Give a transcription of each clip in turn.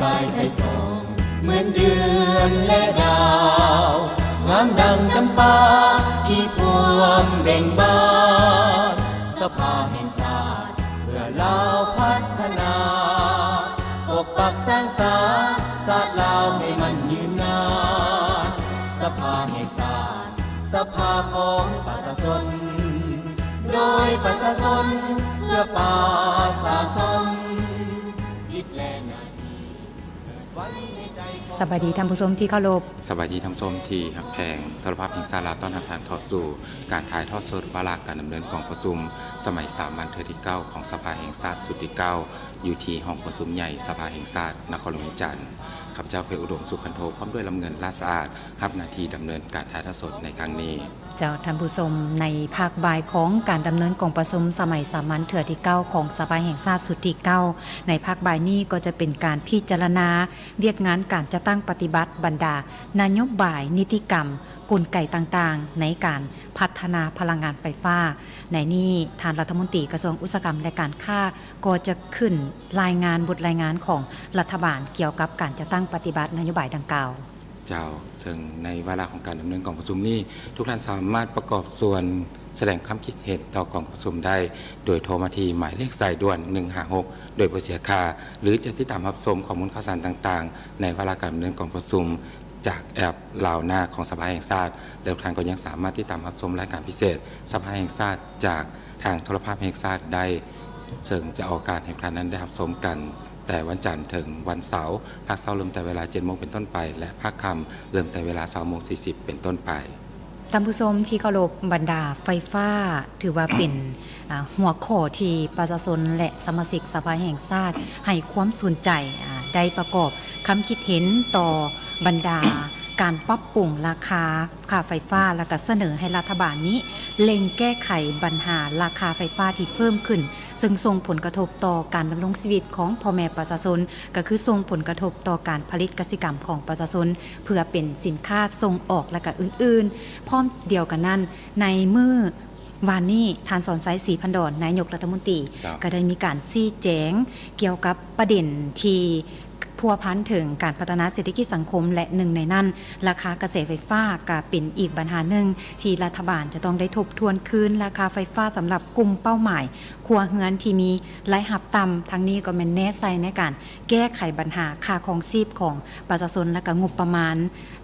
ສາຍໃສສ່ອງເໝືອນເດືອນແລະດາວ ງາມດັ່ງຈຳປາທີ່ພວມເບັ່ງບານ. ສະພາແຫ່ງຊາດເພື່ອລາວພັດທະນາ ປົກປັກສ້າງສານຊາດລາວໃຫ້ໝັ້ນຍືນນານ. ສະພາແຫ່ງຊາດ ສະພາຂອງປະຊາຊົນ ໂດຍປະຊາຊົນ ເພື່ອປະຊາຊົນ ສິດແລະໜ້າທີ່. ສະບາຍດີທ່ານຜູ້ຊົມທີ່ເຄົາລົບ. ສະບາຍດີທ່ານຜູ້ຊົມທີ່ຮັກແພງ. ໂທລະພາບແຫ່ງຊາດລາວຕ້ອນຮັບທ່ານເຂົ້າສູ່ການຖ່າຍທອດສົດວາລະການດຳເນີນກອງປະຊຸມສະໄໝສາມັນເທື່ອທີເກົ້າຂອງສະພາແຫ່ງຊາດຊຸດທີເກົ້າ ຢູ່ທີ່ຫ້ອງປະຊຸມໃຫຍ່ສະພາແຫ່ງຊາດນະຄອນຫຼວງວຽງຈັນ. ຂ້າພະເຈົ້າ ເພັດອຸດົມ ສຸຂັນໂທ ພ້ອມດ້ວຍ ລຳເງິນ ລາດສະອາດ ຮັບໜ້າທີ່ດຳເນີນການຖ່າຍທອດສົດໃນຄັ້ງນີ້. ເຈົ້າ ທ່ານຜູ້ຊົມ, ໃນພາກບ່າຍຂອງການດຳເນີນກອງປະຊຸມສະໄໝສາມັນເທື່ອທີເກົ້າຂອງສະພາແຫ່ງຊາດຊຸດທີເກົ້າ ໃນພາກບ່າຍນີ້ກໍຈະເປັນການພິຈາລະນາວຽກງານການຈັດຕັ້ງປະຕິບັດບັນດານະໂຍບາຍ, ນິຕິກຳ, ກົນໄກຕ່າງໆ ໃນການພັດທະນາພະລັງງານໄຟຟ້າ. ໃນນີ້ທ່ານລັດຖະມົນຕີກະຊວງອຸດສາຫະກຳ ແລະ ການຄ້າ ກໍຈະຂຶ້ນລາຍງານ ບົດລາຍງານຂອງລັດຖະບານກ່ຽວກັບການຈັດຕັ້ງປະຕິບັດນະໂຍບາຍດັ່ງກ່າວ. ເຈົ້າ, ເຊິ່ງໃນວາລະຂອງການດຳເນີນກອງປະຊຸມນີ້, ທຸກທ່ານສາມາດປະກອບສ່ວນສະແດງຄວາມຄິດເຫັນຕໍ່ກອງປະຊຸມໄດ້ ໂດຍໂທມາທີ່ໝາຍເລກສາຍດ່ວນ ໜຶ່ງຫ້າຫົກ ໂດຍບໍ່ເສຍຄ່າ ຫຼື ຈະຕິດຕາມຮັບຊົມຂໍ້ມູນຂ່າວສານຕ່າງໆ ໃນວາລະການດຳເນີນກອງປະຊຸມ ຈາກແອັບລາວນາ ຂອງສະພາແຫ່ງຊາດ ແລະ ທ່ານກໍຍັງສາມາດຕິດຕາມຮັບຊົມລາຍການພິເສດສະພາແຫ່ງຊາດ ຈາກທາງໂທລະພາບແຫ່ງຊາດໄດ້, ເຊິ່ງຈະອອກອາກາດໃຫ້ທ່ານນັ້ນໄດ້ຮັບຊົມກັນ ແຕ່ວັນຈັນເຖິງວັນເສົາ, ພາກເຊົ້າເລີ່ມແຕ່ເວລາ ເຈັດໂມງເປັນຕົ້ນໄປ ແລະ ພາກຄ່ຳເລີ່ມແຕ່ເວລາ ຊາວໂມງສີ່ສິບເປັນຕົ້ນໄປ. ທ່ານຜູ້ຊົມທີ່ເຄົາລົບ, ບັນດາໄຟຟ້າຖືວ່າເປັນ ອ່າ ຫົວຂໍ້ທີ່ປະຊາຊົນ ແລະ ສະມາຊິກສະພາແຫ່ງຊາດໃຫ້ຄວາມສົນໃຈ, ອ່າ ໄດ້ປະກອບຄຳຄິດເຫັນຕໍ່ບັນດາການປັບປຸງລາຄາຄ່າໄຟຟ້າ ແລະ ກະສະເໜີໃຫ້ລັດຖະບານນີ້ເລັ່ງແກ້ໄຂບັນຫາລາຄາໄຟຟ້າທີ່ເພີ່ມຂຶ້ນ, ເຊິ່ງສົ່ງຜົນກະທົບຕໍ່ການດຳລົງຊີວິດຂອງພໍ່ແມ່ປະຊາຊົນ, ກະຄືສົ່ງຜົນກະທົບຕໍ່ການຜະລິດກະສິກຳຂອງປະຊາຊົນ ເພື່ອເປັນສິນຄ້າສົ່ງອອກ ແລະ ກະອື່ນໆ. ພ້ອມດຽວກັນນັ້ນ, ໃນມື້ ວານນີ້ ທ່ານ ສອນໄຊ ສີພັນດອນ ນາຍົກລັດຖະມົນຕີ ເຈົ້າ ກໍໄດ້ມີການຊີ້ແຈງກ່ຽວກັບປະເດັນທີ່ພົວພັນເຖິງການພັດທະນາເສດຖະກິດສັງຄົມ ແລະ ໜຶ່ງໃນນັ້ນ ລາຄາກະແສໄຟຟ້າກໍເປັນອີກບັນຫາໜຶ່ງທີ່ລັດຖະບານຈະຕ້ອງໄດ້ທົບທວນຄືນລາຄາໄຟຟ້າສຳລັບກຸ່ມເປົ້າໝາຍຄົວເຮືອນທີ່ມີລາຍຮັບຕ່ຳ, ທັງນີ້ກໍແມ່ນແນໃສ່ໃນການແກ້ໄຂບັນຫາຄ່າຄອງຊີບຂອງປະຊາຊົນ ແລະ ກໍງົບປະມານ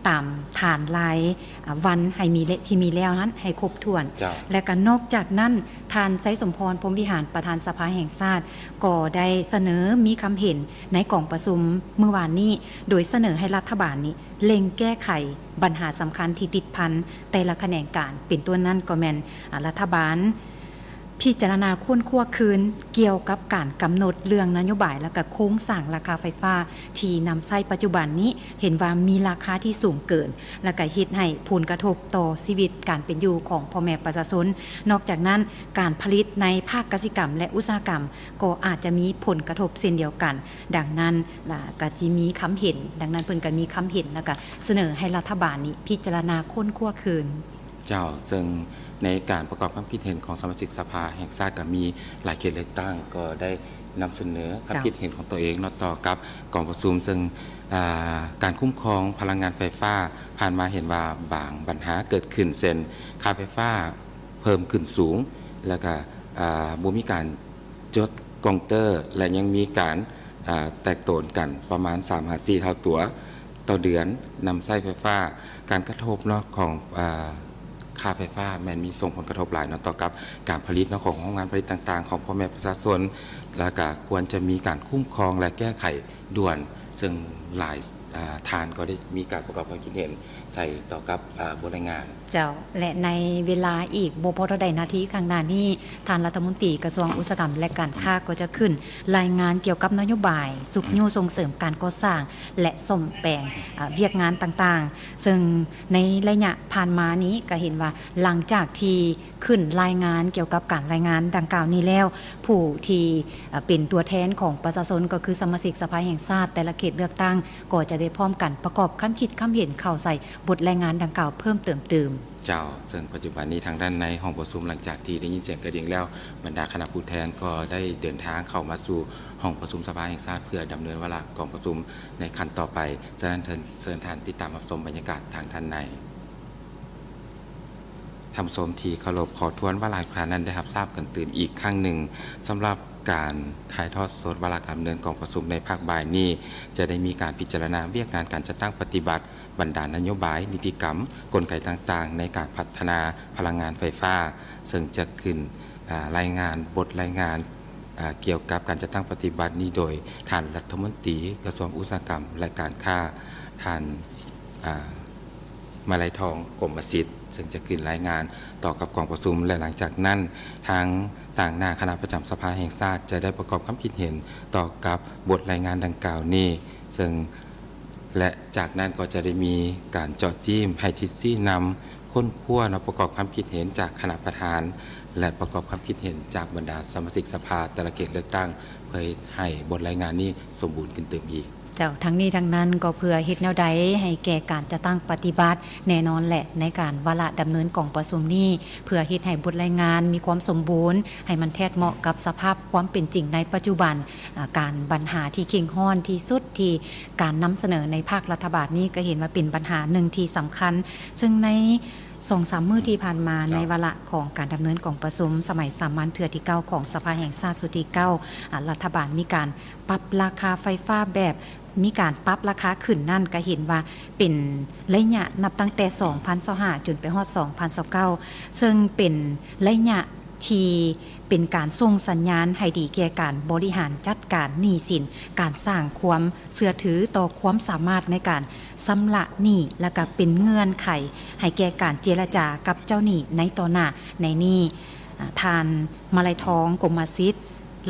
ຕາມຖານລາຍ ອາ ວັນໃຫ້ມີ ທີ່ມີແລ້ວນັ້ນໃຫ້ຄົບຖ້ວນ. ເຈົ້າ. ແລະ ກໍນອກຈາກນັ້ນ, ທ່ານ ໄຊສົມພອນ ພົມວິຫານ ປະທານສະພາແຫ່ງຊາດ ກໍໄດ້ສະເໜີມີຄຳເຫັນໃນກອງປະຊຸມມື້ວານນີ້, ໂດຍສະເໜີໃຫ້ລັດຖະບານນີ້ເລັ່ງແກ້ໄຂບັນຫາສຳຄັນທີ່ຕິດພັນແຕ່ລະຂະແໜງການ, ເປັນຕົ້ນນັ້ນກໍແມ່ນ ອາ ລັດຖະບານ ພິຈາລະນາຄົ້ນຄວ້າຄືນກ່ຽວກັບການກຳນົດເລື່ອງນະໂຍບາຍ ແລະ ກະໂຄງສ້າງລາຄາໄຟຟ້າທີ່ນຳໃຊ້ປັດຈຸບັນນີ້ ເຫັນວ່າມີລາຄາທີ່ສູງເກີນ ແລະ ກະເຮັດໃຫ້ຜົນກະທົບຕໍ່ຊີວິດການເປັນຢູ່ຂອງພໍ່ແມ່ປະຊາຊົນ. ນອກຈາກນັ້ນ, ການຜະລິດໃນພາກກະສິກຳ ແລະ ອຸດສາຫະກຳ ກໍອາດຈະມີຜົນກະທົບເຊັ່ນດຽວກັນ. ດັ່ງນັ້ນ, ລະ ກະຊິມີຄຳເຫັນ, ດັ່ງນັ້ນເພິ່ນກະມີຄຳເຫັນ ແລະ ກະສະເໜີໃຫ້ລັດຖະບານນີ້ພິຈາລະນາຄົ້ນຄວ້າຄືນ. ເຈົ້າ, ເຊິ່ງໃນການປະກອບຄຳຄິດເຫັນຂອງສະມາຊິກສະພາແຫ່ງຊາດກໍມີຫຼາຍເຂດເລືອກຕັ້ງ ກໍໄດ້ນຳສະເໜີຄຳ ເຈົ້າ ຄິດເຫັນຂອງຕົວເອງເນາະ ຕໍ່ກັບກອງປະຊຸມ, ເຊິ່ງ ອາ ການຄຸ້ມຄອງພະລັງງານໄຟຟ້າຜ່ານມາເຫັນວ່າບາງບັນຫາເກີດຂຶ້ນ ເຊັ່ນ ຄ່າໄຟຟ້າເພີ່ມຂຶ້ນສູງ ແລ້ວກະ ອາ ບໍ່ມີການຈົດກອງເຕີ ແລະ ຍັງມີການ ອາ ແຕກໂຕນກັນປະມານສາມຫາສີ່ເທົ່າຕົວຕໍ່ເດືອນ, ນຳໃຊ້ໄຟຟ້າ ການກະທົບເນາະຂອງ ອາ ຄ່າໄຟຟ້າແມ່ນມີສົ່ງຜົນກະທົບຫຼາຍເນາະຕໍ່ກັບການຜະລິດເນາະຂອງໂຮງງານຜະລິດຕ່າງໆ ຂອງພໍ່ແມ່ປະຊາຊົນ ແລ້ວກະຄວນຈະມີການຄຸ້ມຄອງ ແລະ ແກ້ໄຂດ່ວນ, ເຊິ່ງຫຼາຍ ອາ ທ່ານກໍໄດ້ມີການປະກອບຄວາມຄິດເຫັນໃສ່ຕໍ່ກັບ ອາ ບົດລາຍງານ. ເຈົ້າ, ແລະ ໃນເວລາອີກບໍ່ພໍເທົ່າໃດນາທີຂ້າງໜ້ານີ້, ທ່ານລັດຖະມົນຕີກະຊວງອຸດສາຫະກຳ ແລະ ການຄ້າ ກໍຈະຂຶ້ນລາຍງານກ່ຽວກັບນະໂຍບາຍຊຸກຍູ້ສົ່ງເສີມການກໍ່ສ້າງ ແລະ ສ້ອມແປງ ອາ ວຽກງານຕ່າງໆ, ເຊິ່ງໃນໄລຍະຜ່ານມານີ້ກໍເຫັນວ່າ ຫຼັງຈາກທີ່ຂຶ້ນລາຍງານກ່ຽວກັບການລາຍງານດັ່ງກ່າວນີ້ແລ້ວ, ຜູ້ທີ່ ອາ ເປັນຕົວແທນຂອງປະຊາຊົນ ກໍຄືສະມາຊິກສະພາແຫ່ງຊາດແຕ່ລະເຂດເລືອກຕັ້ງ ກໍຈະໄດ້ພ້ອມກັນປະກອບຄຳຄິດຄຳເຫັນເຂົ້າໃສ່ບົດລາຍງານດັ່ງກ່າວເພີ່ມເຕີມຕື່ມ. ເຈົ້າ ເຊິ່ງປັດຈຸບັນນີ້ທາງດ້ານໃນຫ້ອງປະຊຸມ ຫຼັງຈາກທີ່ໄດ້ຍິນສຽງກະດິ່ງແລ້ວ, ບັນດາຄະນະຜູ້ແທນກໍໄດ້ເດີນທາງເຂົ້າມາສູ່ຫ້ອງປະຊຸມສະພາແຫ່ງຊາດ ເພື່ອດຳເນີນວາລະກອງປະຊຸມໃນຂັ້ນຕໍ່ໄປ. ສະນັ້ນ ເຊີນ ເຊີນທ່ານຕິດຕາມຮັບຊົມບັນຍາກາດທາງດ້ານໃນ. ທ່ານຜູ້ຊົມທີ່ເຄົາລົບ, ຂໍທວນວ່າຫຼາຍທ່ານນັ້ນໄດ້ຮັບຊາບກັນຕື່ມອີກຄັ້ງໜຶ່ງ, ສຳລັບການຖ່າຍທອດສົດວາລະການດຳເນີນກອງປະຊຸມໃນພາກບ່າຍນີ້ ຈະໄດ້ມີການພິຈາລະນາວຽກງານການຈັດຕັ້ງປະຕິບັດ ບັນດານະໂຍບາຍ, ນິຕິກຳ, ກົນໄກຕ່າງໆ ໃນການພັດທະນາພະລັງງານໄຟຟ້າ, ເຊິ່ງຈະຂຶ້ນ ອາ ລາຍງານ, ບົດລາຍງານ ອາ ກ່ຽວກັບການຈັດຕັ້ງປະຕິບັດນີ້ໂດຍທ່ານລັດຖະມົນຕີກະຊວງອຸດສາຫະກຳ ແລະ ການຄ້າ, ທ່ານ ອາ ມາໄລທອງ ກົມມະສິດ, ເຊິ່ງຈະຂຶ້ນລາຍງານຕໍ່ກັບກອງປະຊຸມ ແລະ ຫຼັງຈາກນັ້ນ ທາງຕາງໜ້າຄະນະປະຈຳສະພາແຫ່ງຊາດ ຈະໄດ້ປະກອບຄວາມຄິດເຫັນຕໍ່ກັບບົດລາຍງານດັ່ງກ່າວນີ້, ເຊິ່ງ ແລະ ຈາກນັ້ນກໍຈະໄດ້ມີການເຈາະຈີ້ມໃຫ້ທິດຊີ້ນຳ, ຄົ້ນຄວ້າ ແລະ ປະກອບຄວາມຄິດເຫັນຈາກຄະນະປະທານ ແລະ ປະກອບຄວາມຄິດເຫັນຈາກບັນດາສະມາຊິກສະພາແຕ່ລະເຂດເລືອກຕັ້ງ ເພື່ອເຮັດໃຫ້ບົດລາຍງານນີ້ສົມບູນຂຶ້ນຕື່ມອີກ. ເຈົ້າ, ທັງນີ້ທັງນັ້ນກໍເພື່ອເຮັດແນວໃດໃຫ້ແກ່ການຈັດຕັ້ງປະຕິບັດ, ແນ່ນອນແຫຼະ ໃນການວາລະດຳເນີນກອງປະຊຸມນີ້ ເພື່ອເຮັດໃຫ້ບົດລາຍງານມີຄວາມສົມບູນ, ໃຫ້ມັນແທດເໝາະກັບສະພາບຄວາມເປັນຈິງໃນປັດຈຸບັນ. ອາ ການບັນຫາທີ່ເຄັ່ງຮ້ອນທີ່ສຸດ ທີ່ການນຳສະເໜີໃນພາກລັດຖະບານນີ້ ກໍເຫັນວ່າເປັນບັນຫາໜຶ່ງທີ່ສຳຄັນ, ເຊິ່ງໃນສອງສາມມື້ທີ່ຜ່ານມາ ເຈົ້າ ໃນວາລະຂອງການດຳເນີນກອງປະຊຸມສະໄໝສາມັນເທື່ອທີເກົ້າຂອງສະພາແຫ່ງຊາດຊຸດທີເກົ້າ ອາ ລັດຖະບານມີການປັບລາຄາໄຟຟ້າແບບ ມີການປັບລາຄາຂຶ້ນນັ້ນ ກໍເຫັນວ່າເປັນໄລຍະນັບຕັ້ງແຕ່ສອງພັນຊາວຫ້າ ຈົນໄປຮອດສອງພັນຊາວເກົ້າ ເຊິ່ງເປັນໄລຍະທີ່ເປັນການສົ່ງສັນຍານໃຫ້ດີແກ່ການບໍລິຫານຈັດການໜີ້ສິນ, ການສ້າງຄວາມເຊື່ອຖືຕໍ່ຄວາມສາມາດໃນການຊຳລະໜີ້ ແລະ ກະເປັນເງື່ອນໄຂໃຫ້ແກ່ການເຈລະຈາກັບເຈົ້າໜີ້ໃນຕໍ່ໜ້າ. ໃນນີ້ ອາ ທ່ານ ມາໄລທອງ ກົມມະສິດ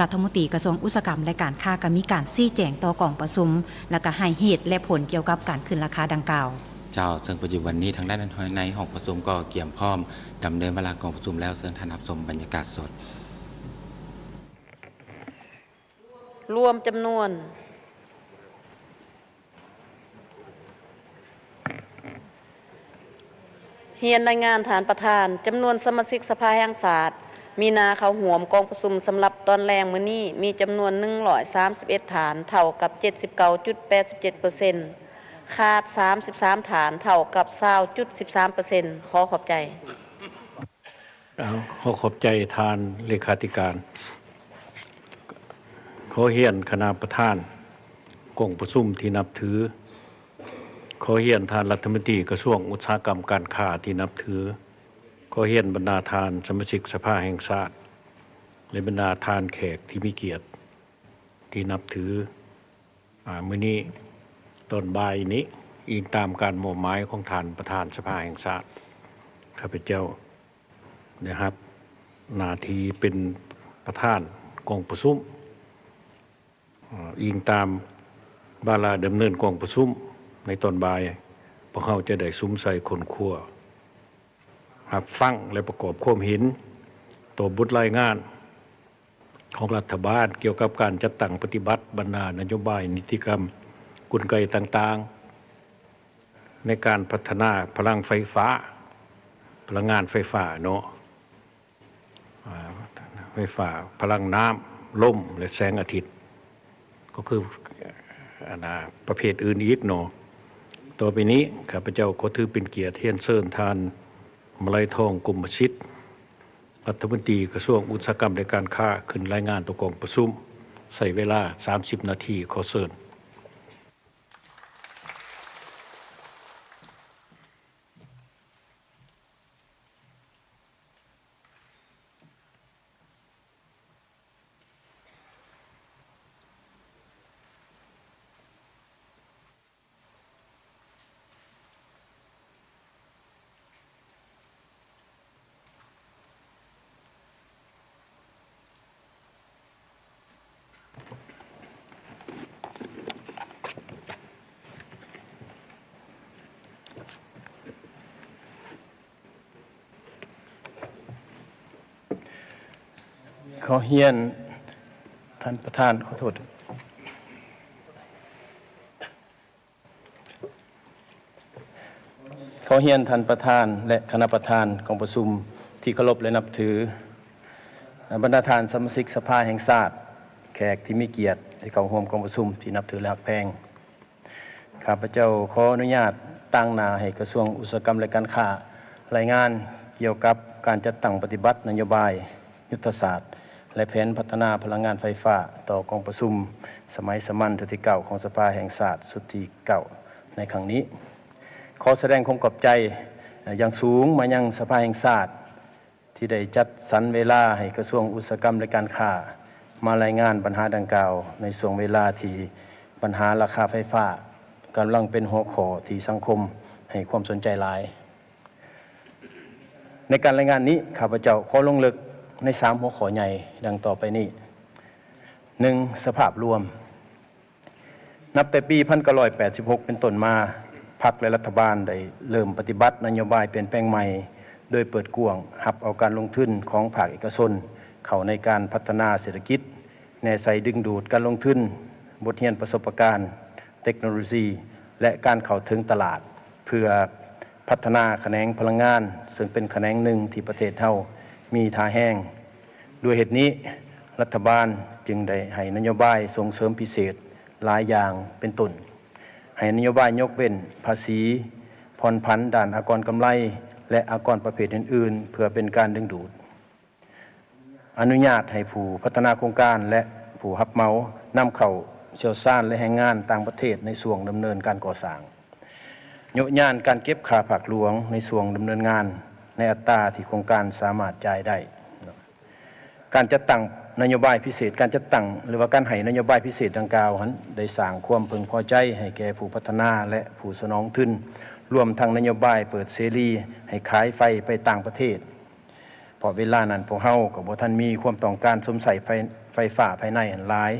ລັດຖະມົນຕີກະຊວງອຸດສາຫະກຳ ແລະ ການຄ້າ ກໍມີການຊີ້ແຈງຕໍ່ກອງປະຊຸມ ແລະ ກໍໃຫ້ເຫດ ແລະ ຜົນກ່ຽວກັບການຂຶ້ນລາຄາດັ່ງກ່າວ. ເຈົ້າ, ເຊິ່ງປັດຈຸບັນນີ້ທາງດ້ານໃນຫ້ອງປະຊຸມກໍກຽມພ້ອມດຳເນີນວາລະກອງປະຊຸມແລ້ວ. ເຊີນທ່ານຮັບຊົມບັນຍາກາດສົດ. ລວມຈຳນວນ ຮຽນລາຍງານທ່ານປະທານ, ຈຳນວນສະມາຊິກສະພາແຫ່ງຊາດ ມີໜ້າເຂົ້າຮ່ວມກອງປະຊຸມສຳລັບຕອນແລງມື້ນີ້ ມີຈຳນວນໜຶ່ງຮ້ອຍສາມສິບເອັດທ່ານ, ເທົ່າກັບເຈັດສິບເກົ້າຈຸດແປດສິບເຈັດເປີເຊັນ, ຂາດສາມສິບສາມທ່ານ, ເທົ່າກັບຊາວຈຸດສິບສາມເປີເຊັນ. ຂໍຂອບໃຈ. ເອົາ, ຂໍຂອບໃຈທ່ານເລຂາທິການ. ຂໍຮຽນຄະນະປະທານກອງປະຊຸມທີ່ນັບຖື, ຂໍຮຽນທ່ານລັດຖະມົນຕີກະຊວງອຸດສາຫະກຳການຄ້າທີ່ນັບຖື, ຂໍຮຽນບັນດາທ່ານສະມາຊິກສະພາແຫ່ງຊາດ ແລະ ບັນດາທ່ານແຂກທີ່ມີກຽດທີ່ນັບຖື. ອາ ມື້ນີ້ຕອນບ່າຍນີ້, ອີງຕາມການມອບໝາຍຂອງທ່ານປະທານສະພາແຫ່ງຊາດ, ຂ້າພະເຈົ້າໄດ້ຮັບໜ້າທີ່ເປັນປະທານກອງປະຊຸມ. ອາ ອີງຕາມວາລະດຳເນີນກອງປະຊຸມໃນຕອນບ່າຍ, ພວກເຮົາຈະໄດ້ສຸມໃສ່ຄົ້ນຄວ້າ, ຮັບຟັງ ແລະ ປະກອບຄວາມເຫັນຕໍ່ບົດລາຍງານ ຂອງລັດຖະບານກ່ຽວກັບການຈັດຕັ້ງປະຕິບັດບັນດານະໂຍບາຍ, ນິຕິກຳ, ກົນໄກຕ່າງໆ ໃນການພັດທະນາພະລັງໄຟຟ້າ, ພະລັງງານໄຟຟ້າເນາະ, ອາ, ໄຟຟ້າ, ພະລັງນ້ຳ, ລົມ ແລະ ແສງອາທິດ, ກໍຄື ອັນນາ ປະເພດອື່ນອີກເນາະ. ຕໍ່ໄປນີ້ ຂ້າພະເຈົ້າຂໍຖືເປັນກຽດຮຽນເຊີນທ່ານ ມະໄລທອງ ກົມມະສິດ ລັດຖະມົນຕີກະຊວງອຸດສາຫະກຳ ແລະ ການຄ້າ ຂຶ້ນລາຍງານຕໍ່ກອງປະຊຸມ, ໃຊ້ເວລາສາມສິບນາທີ. ຂໍເຊີນ. ຂໍຮຽນທ່ານປະທານ, ຂໍໂທດ. ຂໍ ຂໍຮຽນທ່ານປະທານ ແລະ ຄະນະປະທານກອງປະຊຸມທີ່ເຄົາລົບ ແລະ ນັບຖື, ບັນດາທ່ານສະມາຊິກສະພາແຫ່ງຊາດ, ແຂກທີ່ມີກຽດທີ່ເຂົ້າຮ່ວມກອງປະຊຸມທີ່ນັບຖື ແລະ ຮັກແພງ. ຂ້າພະເຈົ້າຂໍອະນຸຍາດຕາງໜ້າໃຫ້ກະຊວງອຸດສາຫະກຳ ແລະ ການຄ້າ ລາຍງານກ່ຽວກັບການຈັດຕັ້ງປະຕິບັດນະໂຍບາຍຍຸດທະສາດ ແລະ ແຜນພັດທະນາພະລັງງານໄຟຟ້າຕໍ່ກອງປະຊຸມສະໄໝສາມັນເທື່ອທີເກົ້າຂອງສະພາແຫ່ງຊາດຊຸດທີເກົ້າໃນຄັ້ງນີ້. ຂໍສະແດງຄວາມຂອບໃຈຢ່າງສູງມາຍັງສະພາແຫ່ງຊາດ ທີ່ໄດ້ຈັດສັນເວລາໃຫ້ກະຊວງອຸດສາຫະກຳ ແລະ ການຄ້າ ມາລາຍງານບັນຫາດັ່ງກ່າວ ໃນຊ່ວງເວລາທີ່ບັນຫາລາຄາໄຟຟ້າກຳລັງເປັນຫົວຂໍ້ທີ່ສັງຄົມໃຫ້ຄວາມສົນໃຈຫຼາຍ. ໃນການລາຍງານນີ້, ຂ້າພະເຈົ້າຂໍລົງເລິກໃນສາມຫົວຂໍ້ໃຫຍ່ດັ່ງຕໍ່ໄປນີ້. ໜຶ່ງ, ສະພາບລວມ. ນັບແຕ່ປີພັນເກົ້າຮ້ອຍແປດສິບຫົກເປັນຕົ້ນມາ, ພັກ ແລະ ລັດຖະບານໄດ້ເລີ່ມປະຕິບັດນະໂຍບາຍປ່ຽນແປງໃໝ່ ໂດຍເປີດກວ້າງຮັບເອົາການລົງທຶນຂອງພາກເອກະຊົນເຂົ້າໃນການພັດທະນາເສດຖະກິດ, ແນໃສ່ດຶງດູດການລົງທຶນ, ບົດຮຽນປະສົບປະການ, ເຕັກໂນໂລຊີ ແລະ ການເຂົ້າເຖິງຕະຫຼາດ ເພື່ອພັດທະນາຂະແໜງພະລັງງານ, ເຊິ່ງເປັນຂະແໜງໜຶ່ງທີ່ປະເທດເຮົາມີທ່າແຮງ. ດ້ວຍເຫດນີ້, ລັດຖະບານຈຶ່ງໄດ້ໃຫ້ນະໂຍບາຍສົ່ງເສີມພິເສດຫຼາຍຢ່າງ ເປັນຕົ້ນ ໃຫ້ນະໂຍບາຍຍົກເວັ້ນພາສີ, ຜ່ອນຜັນດ້ານອາກອນກຳໄລ ແລະ ອາກອນປະເພດອື່ນໆ ເພື່ອເປັນການດຶງດູດ. ອະນຸຍາດໃຫ້ຜູ້ພັດທະນາໂຄງການ ແລະ ຜູ້ຮັບເໝົານຳເຂົ້າຊ່ຽວຊານ ແລະ ແຮງງານຕ່າງປະເທດໃນຊ່ວງດຳເນີນການກໍ່ສ້າງ. ໂຍະຍານການເກັບຄ່າພາກຫຼວງໃນຊ່ວງດຳເນີນງານ ໃນອັດຕາທີ່ໂຄງການສາມາດຈ່າຍໄດ້. ການຈັດຕັ້ງນະໂຍບາຍພິເສດ, ການຈັດຕັ້ງ ຫຼືວ່າການໃຫ້ນະໂຍບາຍພິເສດດັ່ງກ່າວຫັ້ນ ໄດ້ສ້າງຄວາມເພິ່ງພໍໃຈໃຫ້ແກ່ຜູ້ພັດທະນາ ແລະ ຜູ້ສະໜອງທຶນ, ລວມທັງນະໂຍບາຍເປີດເສລີໃຫ້ຂາຍໄຟໄປຕ່າງປະເທດ, ເພາະເວລານັ້ນພວກເຮົາກໍບໍ່ທັນມີຄວາມຕ້ອງການຊົມໃຊ້ໄຟ ໄຟຟ້າພາຍໃນຫັ້ນຫຼາຍ.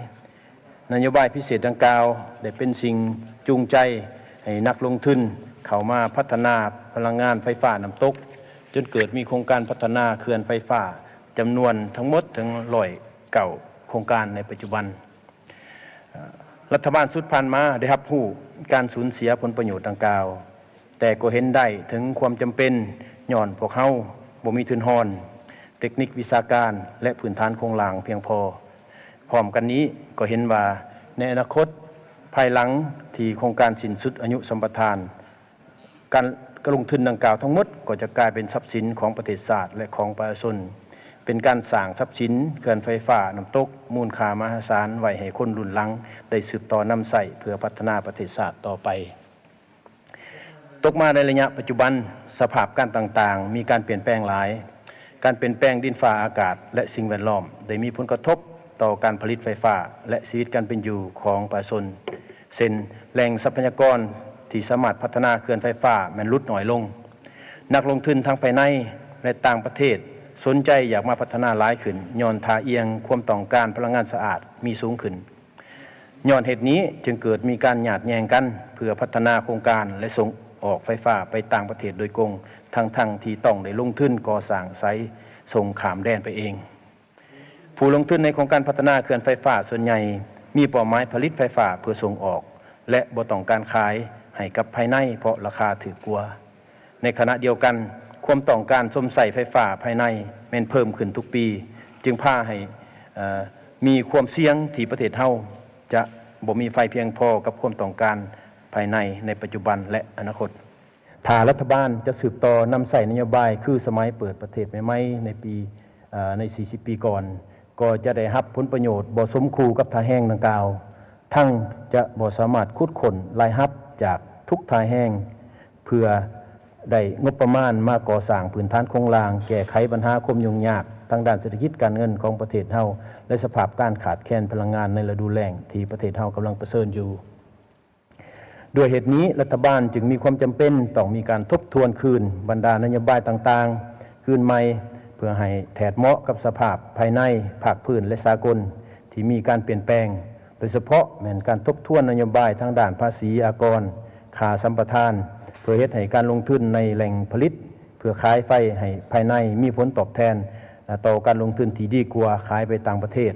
ນະໂຍບາຍພິເສດດັ່ງກ່າວໄດ້ເປັນສິ່ງຈູງໃຈໃຫ້ນັກລົງທຶນເຂົ້າມາພັດທະນາພະລັງງານໄຟຟ້ານ້ຳຕົກ, ຈົນເກີດມີໂຄງການພັດທະນາເຂື່ອນໄຟຟ້າຈຳນວນທັງໝົດເຖິງຮ້ອຍເກົ້າໂຄງການໃນປັດຈຸບັນ. ລັດຖະບານຊຸດຜ່ານມາໄດ້ຮັບຮູ້ການສູນເສຍຜົນປະໂຫຍດດັ່ງກ່າວ, ແຕ່ກໍເຫັນໄດ້ເຖິງຄວາມຈຳເປັນ ຍ້ອນພວກເຮົາບໍ່ມີທຶນຮອນ, ເຕັກນິກວິຊາການ ແລະ ພື້ນຖານໂຄງລ່າງພຽງພໍ. ພ້ອມກັນນີ້ກໍເຫັນວ່າໃນອະນາຄົດ, ພາຍຫຼັງທີ່ໂຄງການສິ້ນສຸດອາຍຸສຳປະທານ, ການ ການລົງທຶນດັ່ງກ່າວທັງໝົດກໍຈະກາຍເປັນຊັບສິນຂອງປະເທດຊາດ ແລະ ຂອງປະຊາຊົນ, ເປັນການສ້າງຊັບສິນເຂື່ອນໄຟຟ້ານ້ຳຕົກມູນຄ່າມະຫາສານໄວ້ໃຫ້ຄົນລຸ້ນຫຼັງໄດ້ສືບຕໍ່ນຳໃຊ້ເພື່ອພັດທະນາປະເທດຊາດຕໍ່ໄປ. ຕົກມາໃນໄລຍະປັດຈຸບັນ, ສະພາບການຕ່າງໆມີການປ່ຽນແປງຫຼາຍ. ການປ່ຽນແປງດິນຟ້າອາກາດ ແລະ ສິ່ງແວດລ້ອມໄດ້ມີຜົນກະທົບຕໍ່ການຜະລິດໄຟຟ້າ ແລະ ຊີວິດການເປັນຢູ່ຂອງປະຊາຊົນ, ເຊັ່ນ ແຫຼ່ງຊັບພະຍາກອນທີ່ສາມາດພັດທະນາເຂື່ອນໄຟຟ້າແມ່ນຫຼຸດໜ້ອຍລົງ. ນັກລົງທຶນທັງພາຍໃນ ແລະ ຕ່າງປະເທດສົນໃຈຢາກມາພັດທະນາຫຼາຍຂຶ້ນ ຍ້ອນທ່າອ່ຽງຄວາມຕ້ອງການພະລັງງານສະອາດມີສູງຂຶ້ນ. ຍ້ອນເຫດນີ້ຈຶ່ງເກີດມີການຍາດແຍ່ງກັນເພື່ອພັດທະນາໂຄງການ ແລະ ສົ່ງອອກໄຟຟ້າໄປຕ່າງປະເທດໂດຍກົງ, ທັງໆທີ່ຕ້ອງໄດ້ລົງທຶນກໍ່ສ້າງສາຍສົ່ງຂ້າມແດນໄປເອງ. ຜູ້ລົງທຶນໃນໂຄງການພັດທະນາເຂື່ອນໄຟຟ້າສ່ວນໃຫຍ່ມີເປົ້າໝາຍຜະລິດໄຟຟ້າເພື່ອສົ່ງອອກ ແລະ ບໍ່ຕ້ອງການຂາຍໃຫ້ກັບພາຍໃນ ເພາະລາຄາຖືກກວ່າ. ໃນຂະນະດຽວກັນ, ຄວາມຕ້ອງການຊົມໃຊ້ໄຟຟ້າພາຍໃນແມ່ນເພີ່ມຂຶ້ນທຸກປີ, ຈຶ່ງພາໃຫ້, ເອີ, ມີຄວາມສ່ຽງທີ່ປະເທດເຮົາຈະບໍ່ມີໄຟພຽງພໍກັບຄວາມຕ້ອງການພາຍໃນໃນປັດຈຸບັນ ແລະ ອະນາຄົດ. ຖ້າລັດຖະບານຈະສືບຕໍ່ນຳໃຊ້ນະໂຍບາຍຄືສະໄໝເປີດປະເທດໃໝ່ໆໃນປີ, ເອີ, ໃນສີ່ສິບປີກ່ອນ, ກໍຈະໄດ້ຮັບຜົນປະໂຫຍດບໍ່ສົມຄູ່ກັບທ່າແຮງດັ່ງກ່າວ, ທັງຈະບໍ່ສາມາດຂຸດຄົ້ນລາຍຮັບຈາກທຸກທ່າແຮງ ເພື່ອໄດ້ງົບປະມານມາກໍ່ສ້າງພື້ນຖານໂຄງລ່າງ, ແກ້ໄຂບັນຫາຄວາມຫຍຸ້ງຍາກທາງດ້ານເສດຖະກິດການເງິນຂອງປະເທດເຮົາ ແລະ ສະພາບການຂາດແຄນພະລັງງານໃນລະດູແລ້ງທີ່ປະເທດເຮົາກຳລັງປະເຊີນຢູ່. ດ້ວຍເຫດນີ້, ລັດຖະບານຈຶ່ງມີຄວາມຈຳເປັນຕ້ອງມີການທົບທວນຄືນບັນດານະໂຍບາຍຕ່າງໆຄືນໃໝ່, ເພື່ອໃຫ້ແທດເໝາະກັບສະພາບພາຍໃນ, ພາກພື້ນ ແລະ ສາກົນທີ່ມີການປ່ຽນແປງ. ໂດຍສະເພາະແມ່ນການທົບທວນນະໂຍບາຍທາງດ້ານພາສີອາກອນ, ຄ່າສຳປະທານ, ເພື່ອເຮັດໃຫ້ການລົງທຶນໃນແຫຼ່ງຜະລິດເພື່ອຂາຍໄຟໃຫ້ພາຍໃນມີຜົນຕອບແທນຕໍ່ການລົງທຶນທີ່ດີກວ່າຂາຍໄປຕ່າງປະເທດ,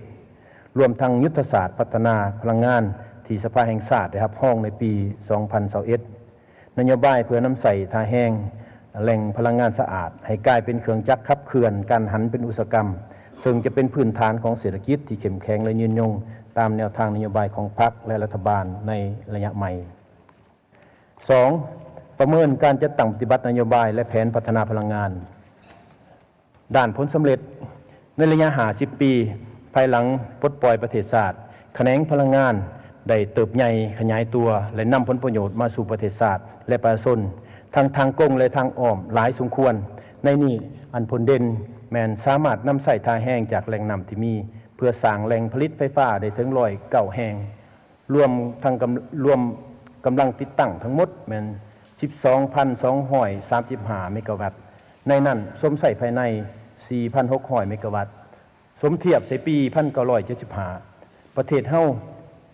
ລວມທັງຍຸດທະສາດພັດທະນາພະລັງງານທີ່ສະພາແຫ່ງຊາດໄດ້ຮັບຮອງໃນປີສອງພັນຊາວເອັດ. ນະໂຍບາຍເພື່ອນຳໃຊ້ທ່າແຮງແຫຼ່ງພະລັງງານສະອາດ ໃຫ້ກາຍເປັນເຄື່ອງຈັກຂັບເຄື່ອນການຫັນເປັນອຸດສາຫະກຳ, ເຊິ່ງຈະເປັນພື້ນຖານຂອງເສດຖະກິດທີ່ເຂັ້ມແຂງ ແລະ ຍືນຍົງຕາມແນວທາງນະໂຍບາຍຂອງພັກ ແລະ ລັດຖະບານໃນໄລຍະໃໝ່. ສອງ, ປະເມີນການຈັດຕັ້ງປະຕິບັດນະໂຍບາຍ ແລະ ແຜນພັດທະນາພະລັງງານ. ດ້ານຜົນສຳເລັດ, ໃນໄລຍະຫ້າສິບປີ ພາຍຫຼັງປົດປ່ອຍປະເທດຊາດ, ຂະແໜງພະລັງງານໄດ້ເຕີບໃຫຍ່ຂະຫຍາຍຕົວ ແລະ ນຳຜົນປະໂຫຍດມາສູ່ປະເທດຊາດ ແລະ ປະຊາຊົນ ທັງທາງກົງ ແລະ ທາງອ້ອມຫຼາຍສົມຄວນ. ໃນນີ້, ອັນພົ້ນເດັ່ນແມ່ນສາມາດນຳໃຊ້ທ່າແຮງຈາກແຫຼ່ງນ້ຳທີ່ມີ ເພື່ອສ້າງແຫຼ່ງຜະລິດໄຟຟ້າໄດ້ເຖິງຮ້ອຍເກົ້າແຫ່ງ. ລວມທັງກຳ ລວມກຳລັງຕິດຕັ້ງທັງໝົດແມ່ນສິບສອງພັນສອງຮ້ອຍສາມສິບຫ້າເມກາວັດ, ໃນນັ້ນຊົມໃຊ້ພາຍໃນສີ່ພັນຫົກຮ້ອຍເມກາວັດ. ສົມທຽບໃສ່ປີໜຶ່ງພັນເກົ້າຮ້ອຍເຈັດສິບຫ້າ ປະເທດເຮົາ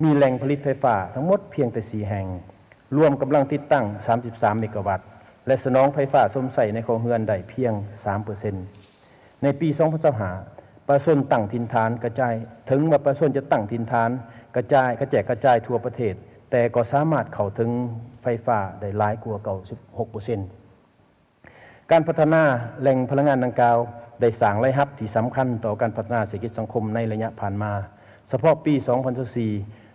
ມີແຫຼ່ງຜະລິດໄຟຟ້າທັງໝົດພຽງແຕ່ສີ່ແຫ່ງ, ລວມກຳລັງຕິດຕັ້ງສາມສິບສາມເມກາວັດ ແລະ ສະໜອງໄຟຟ້າຊົມໃຊ້ໃນຄົວເຮືອນໄດ້ພຽງສາມເປີເຊັນ. ໃນປີສອງພັນຊາວຫ້າ ປະຊາຊົນຕັ້ງຖິ່ນຖານກະຈາຍ, ເຖິງວ່າປະຊາຊົນຈະຕັ້ງຖິ່ນຖານກະຈາຍ ກະແຈກກະຈາຍທົ່ວປະເທດ, ແຕ່ກໍສາມາດເຂົ້າເຖິງໄຟຟ້າໄດ້ຫຼາຍກວ່າເກົ້າສິບຫົກເປີເຊັນ. ການພັດທະນາແຫຼ່ງພະລັງງານດັ່ງກ່າວ ໄດ້ສ້າງລາຍຮັບທີ່ສຳຄັນຕໍ່ການພັດທະນາເສດຖະກິດສັງຄົມໃນໄລຍະຜ່ານມາ. ສະເພາະປີສອງພັນຊາວສີ່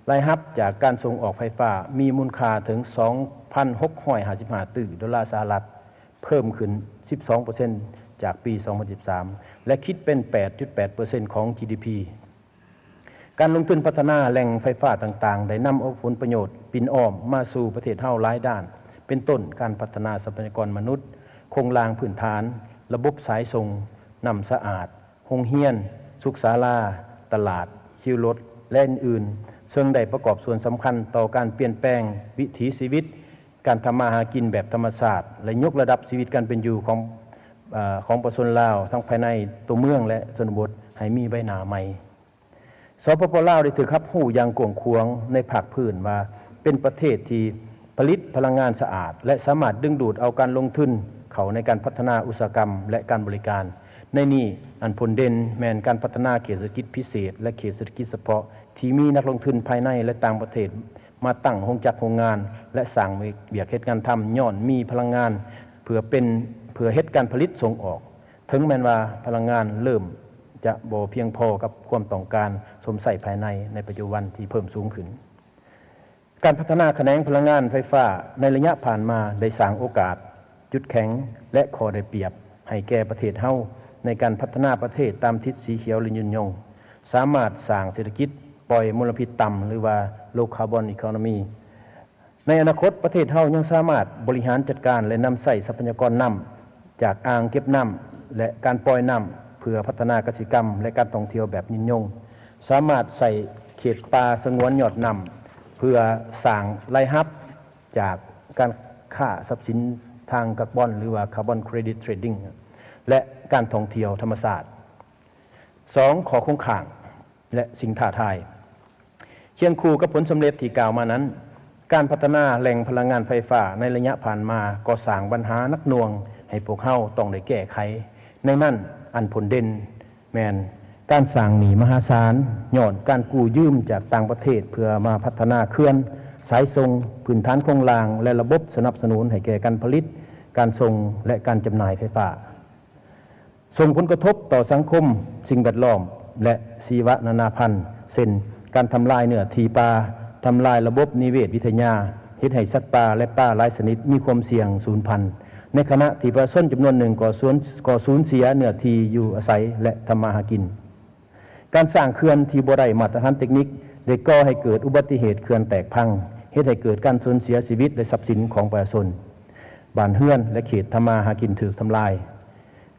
ລາຍຮັບຈາກການສົ່ງອອກໄຟຟ້າມີມູນຄ່າເຖິງສອງພັນຫົກຮ້ອຍຫ້າສິບຫ້າຕື້ໂດລາສະຫະລັດ, ເພີ່ມຂຶ້ນສິບສອງເປີເຊັນຈາກປີສອງພັນສິບສາມ ແລະ ຄິດເປັນແປດຈຸດແປດເປີເຊັນຂອງ ຈີ ດີ ພີ. ການລົງທຶນພັດທະນາແຫຼ່ງໄຟຟ້າຕ່າງໆ ໄດ້ນຳເອົາຜົນປະໂຫຍດປິ່ນອ້ອມມາສູ່ປະເທດເຮົາຫຼາຍດ້ານ, ເປັນຕົ້ນການພັດທະນາຊັບພະຍາກອນມະນຸດ, ໂຄງລ່າງພື້ນຖານ, ລະບົບສາຍສົ່ງ, ນ້ຳສະອາດ, ໂຮງຮຽນ, ສຸກສາລາ, ຕະຫຼາດ, ຄິວລົດ ແລະ ອື່ນໆ, ເຊິ່ງໄດ້ປະກອບສ່ວນສຳຄັນຕໍ່ການປ່ຽນແປງວິຖີຊີວິດ, ການທຳມາຫາກິນແບບທຳມະຊາດ ແລະ ຍົກລະດັບຊີວິດການເປັນຢູ່ຂອງ ເອີ ຂອງປະຊາຊົນລາວ ທັງພາຍໃນຕົວເມືອງ ແລະ ຊົນນະບົດ ໃຫ້ມີໃບໜ້າໃໝ່. ສປປ ລາວ ໄດ້ຖືກຮັບຮູ້ຢ່າງກວ້າງຂວາງໃນພາກພື້ນວ່າ ເປັນປະເທດທີ່ຜະລິດພະລັງງານສະອາດ ແລະ ສາມາດດຶງດູດເອົາການລົງທຶນເຂົ້າໃນການພັດທະນາອຸດສາຫະກຳ ແລະ ການບໍລິການ. ໃນນີ້, ອັນພົ້ນເດັ່ນແມ່ນການພັດທະນາເຂດເສດຖະກິດພິເສດ ແລະ ເຂດເສດຖະກິດສະເພາະ ທີ່ມີນັກລົງທຶນພາຍໃນ ແລະ ຕ່າງປະເທດ ມາຕັ້ງໂຮງຈັກໂຮງງານ ແລະ ສ້າງວຽກເຮັດງານທຳ ຍ້ອນມີພະລັງງານເພື່ອເປັນ ເພື່ອເຮັດການຜະລິດສົ່ງອອກ, ເຖິງແມ່ນວ່າພະລັງງານເລີ່ມຈະບໍ່ພຽງພໍກັບຄວາມຕ້ອງການຊົມໃຊ້ພາຍໃນ ໃນປັດຈຸບັນທີ່ເພີ່ມສູງຂຶ້ນ. ການພັດທະນາຂະແໜງພະລັງງານໄຟຟ້າໃນໄລຍະຜ່ານມາ ໄດ້ສ້າງໂອກາດ, ຈຸດແຂງ ແລະ ຂໍ້ໄດ້ປຽບໃຫ້ແກ່ປະເທດເຮົາ ໃນການພັດທະນາປະເທດຕາມທິດສີຂຽວ ແລະ ຍືນຍົງ, ສາມາດສ້າງເສດຖະກິດ ປ່ອຍມົນລະພິດຕ່ຳ ຫຼືວ່າ Low Carbon Economy. ໃນອະນາຄົດ, ປະເທດເຮົາຍັງສາມາດບໍລິຫານຈັດການ ແລະ ນຳໃຊ້ຊັບພະຍາກອນນ້ຳຈາກອ່າງເກັບນ້ຳ ແລະ ການປ່ອຍນ້ຳ ເພື່ອພັດທະນາກະສິກຳ ແລະ ການທ່ອງທ່ຽວແບບຍືນຍົງ, ສາມາດໃຊ້ເຂດປ່າສະຫງວນຍອດນ້ຳ ເພື່ອສ້າງລາຍຮັບຈາກການຄ້າຊັບສິນທາງກາບອນ ຫຼືວ່າ Carbon Credit Trading ແລະ ການທ່ອງທ່ຽວທຳມະຊາດ. ສອງ, ຂໍ້ຄົງຄ້າງ ແລະ ສິ່ງທ້າທາຍ. ຄຽງຄູ່ກັບຜົນສຳເລັດທີ່ກ່າວມານັ້ນ, ການພັດທະນາແຫຼ່ງພະລັງງານໄຟຟ້າໃນໄລຍະຜ່ານມາກໍສ້າງບັນຫາໜັກໜ່ວງໃຫ້ພວກເຮົາຕ້ອງໄດ້ແກ້ໄຂ. ໃນນັ້ນ, ອັນພົ້ນເດັ່ນແມ່ນການສ້າງໜີ້ມະຫາສານ ຍ້ອນການກູ້ຢືມຈາກຕ່າງປະເທດເພື່ອມາພັດທະນາເຂື່ອນ, ສາຍສົ່ງ, ພື້ນຖານໂຄງລ່າງ ແລະ ລະບົບສະໜັບສະໜູນໃຫ້ແກ່ການຜະລິດ, ການສົ່ງ ແລະ ການຈຳໜ່າຍໄຟຟ້າ. ສົ່ງຜົນກະທົບຕໍ່ສັງຄົມ, ສິ່ງແວດລ້ອມ ແລະ ຊີວະນານາພັນ, ເຊັ່ນ ການທຳລາຍເນື້ອທີ່ປ່າ, ທຳລາຍລະບົບນິເວດວິທະຍາ, ເຮັດໃຫ້ສັດປ່າ ແລະ ປາຫຼາຍຊະນິດມີຄວາມສ່ຽງສູນພັນ, ໃນຂະນະທີ່ປະຊາຊົນຈຳນວນໜຶ່ງກໍສູນ ກໍສູນເສຍເນື້ອທີ່ຢູ່ອາໄສ ແລະ ທຳມາຫາກິນ. ການສ້າງເຂື່ອນທີ່ບໍ່ໄດ້ມາດຕະຖານເຕັກນິກ ໄດ້ກໍ່ໃຫ້ເກີດອຸບັດຕິເຫດເຂື່ອນແຕກພັງ, ເຮັດໃຫ້ເກີດການສູນເສຍຊີວິດ ແລະ ຊັບສິນຂອງປະຊາຊົນ, ບ້ານເຮືອນ ແລະ ເຂດທຳມາຫາກິນຖືກທຳລາຍ.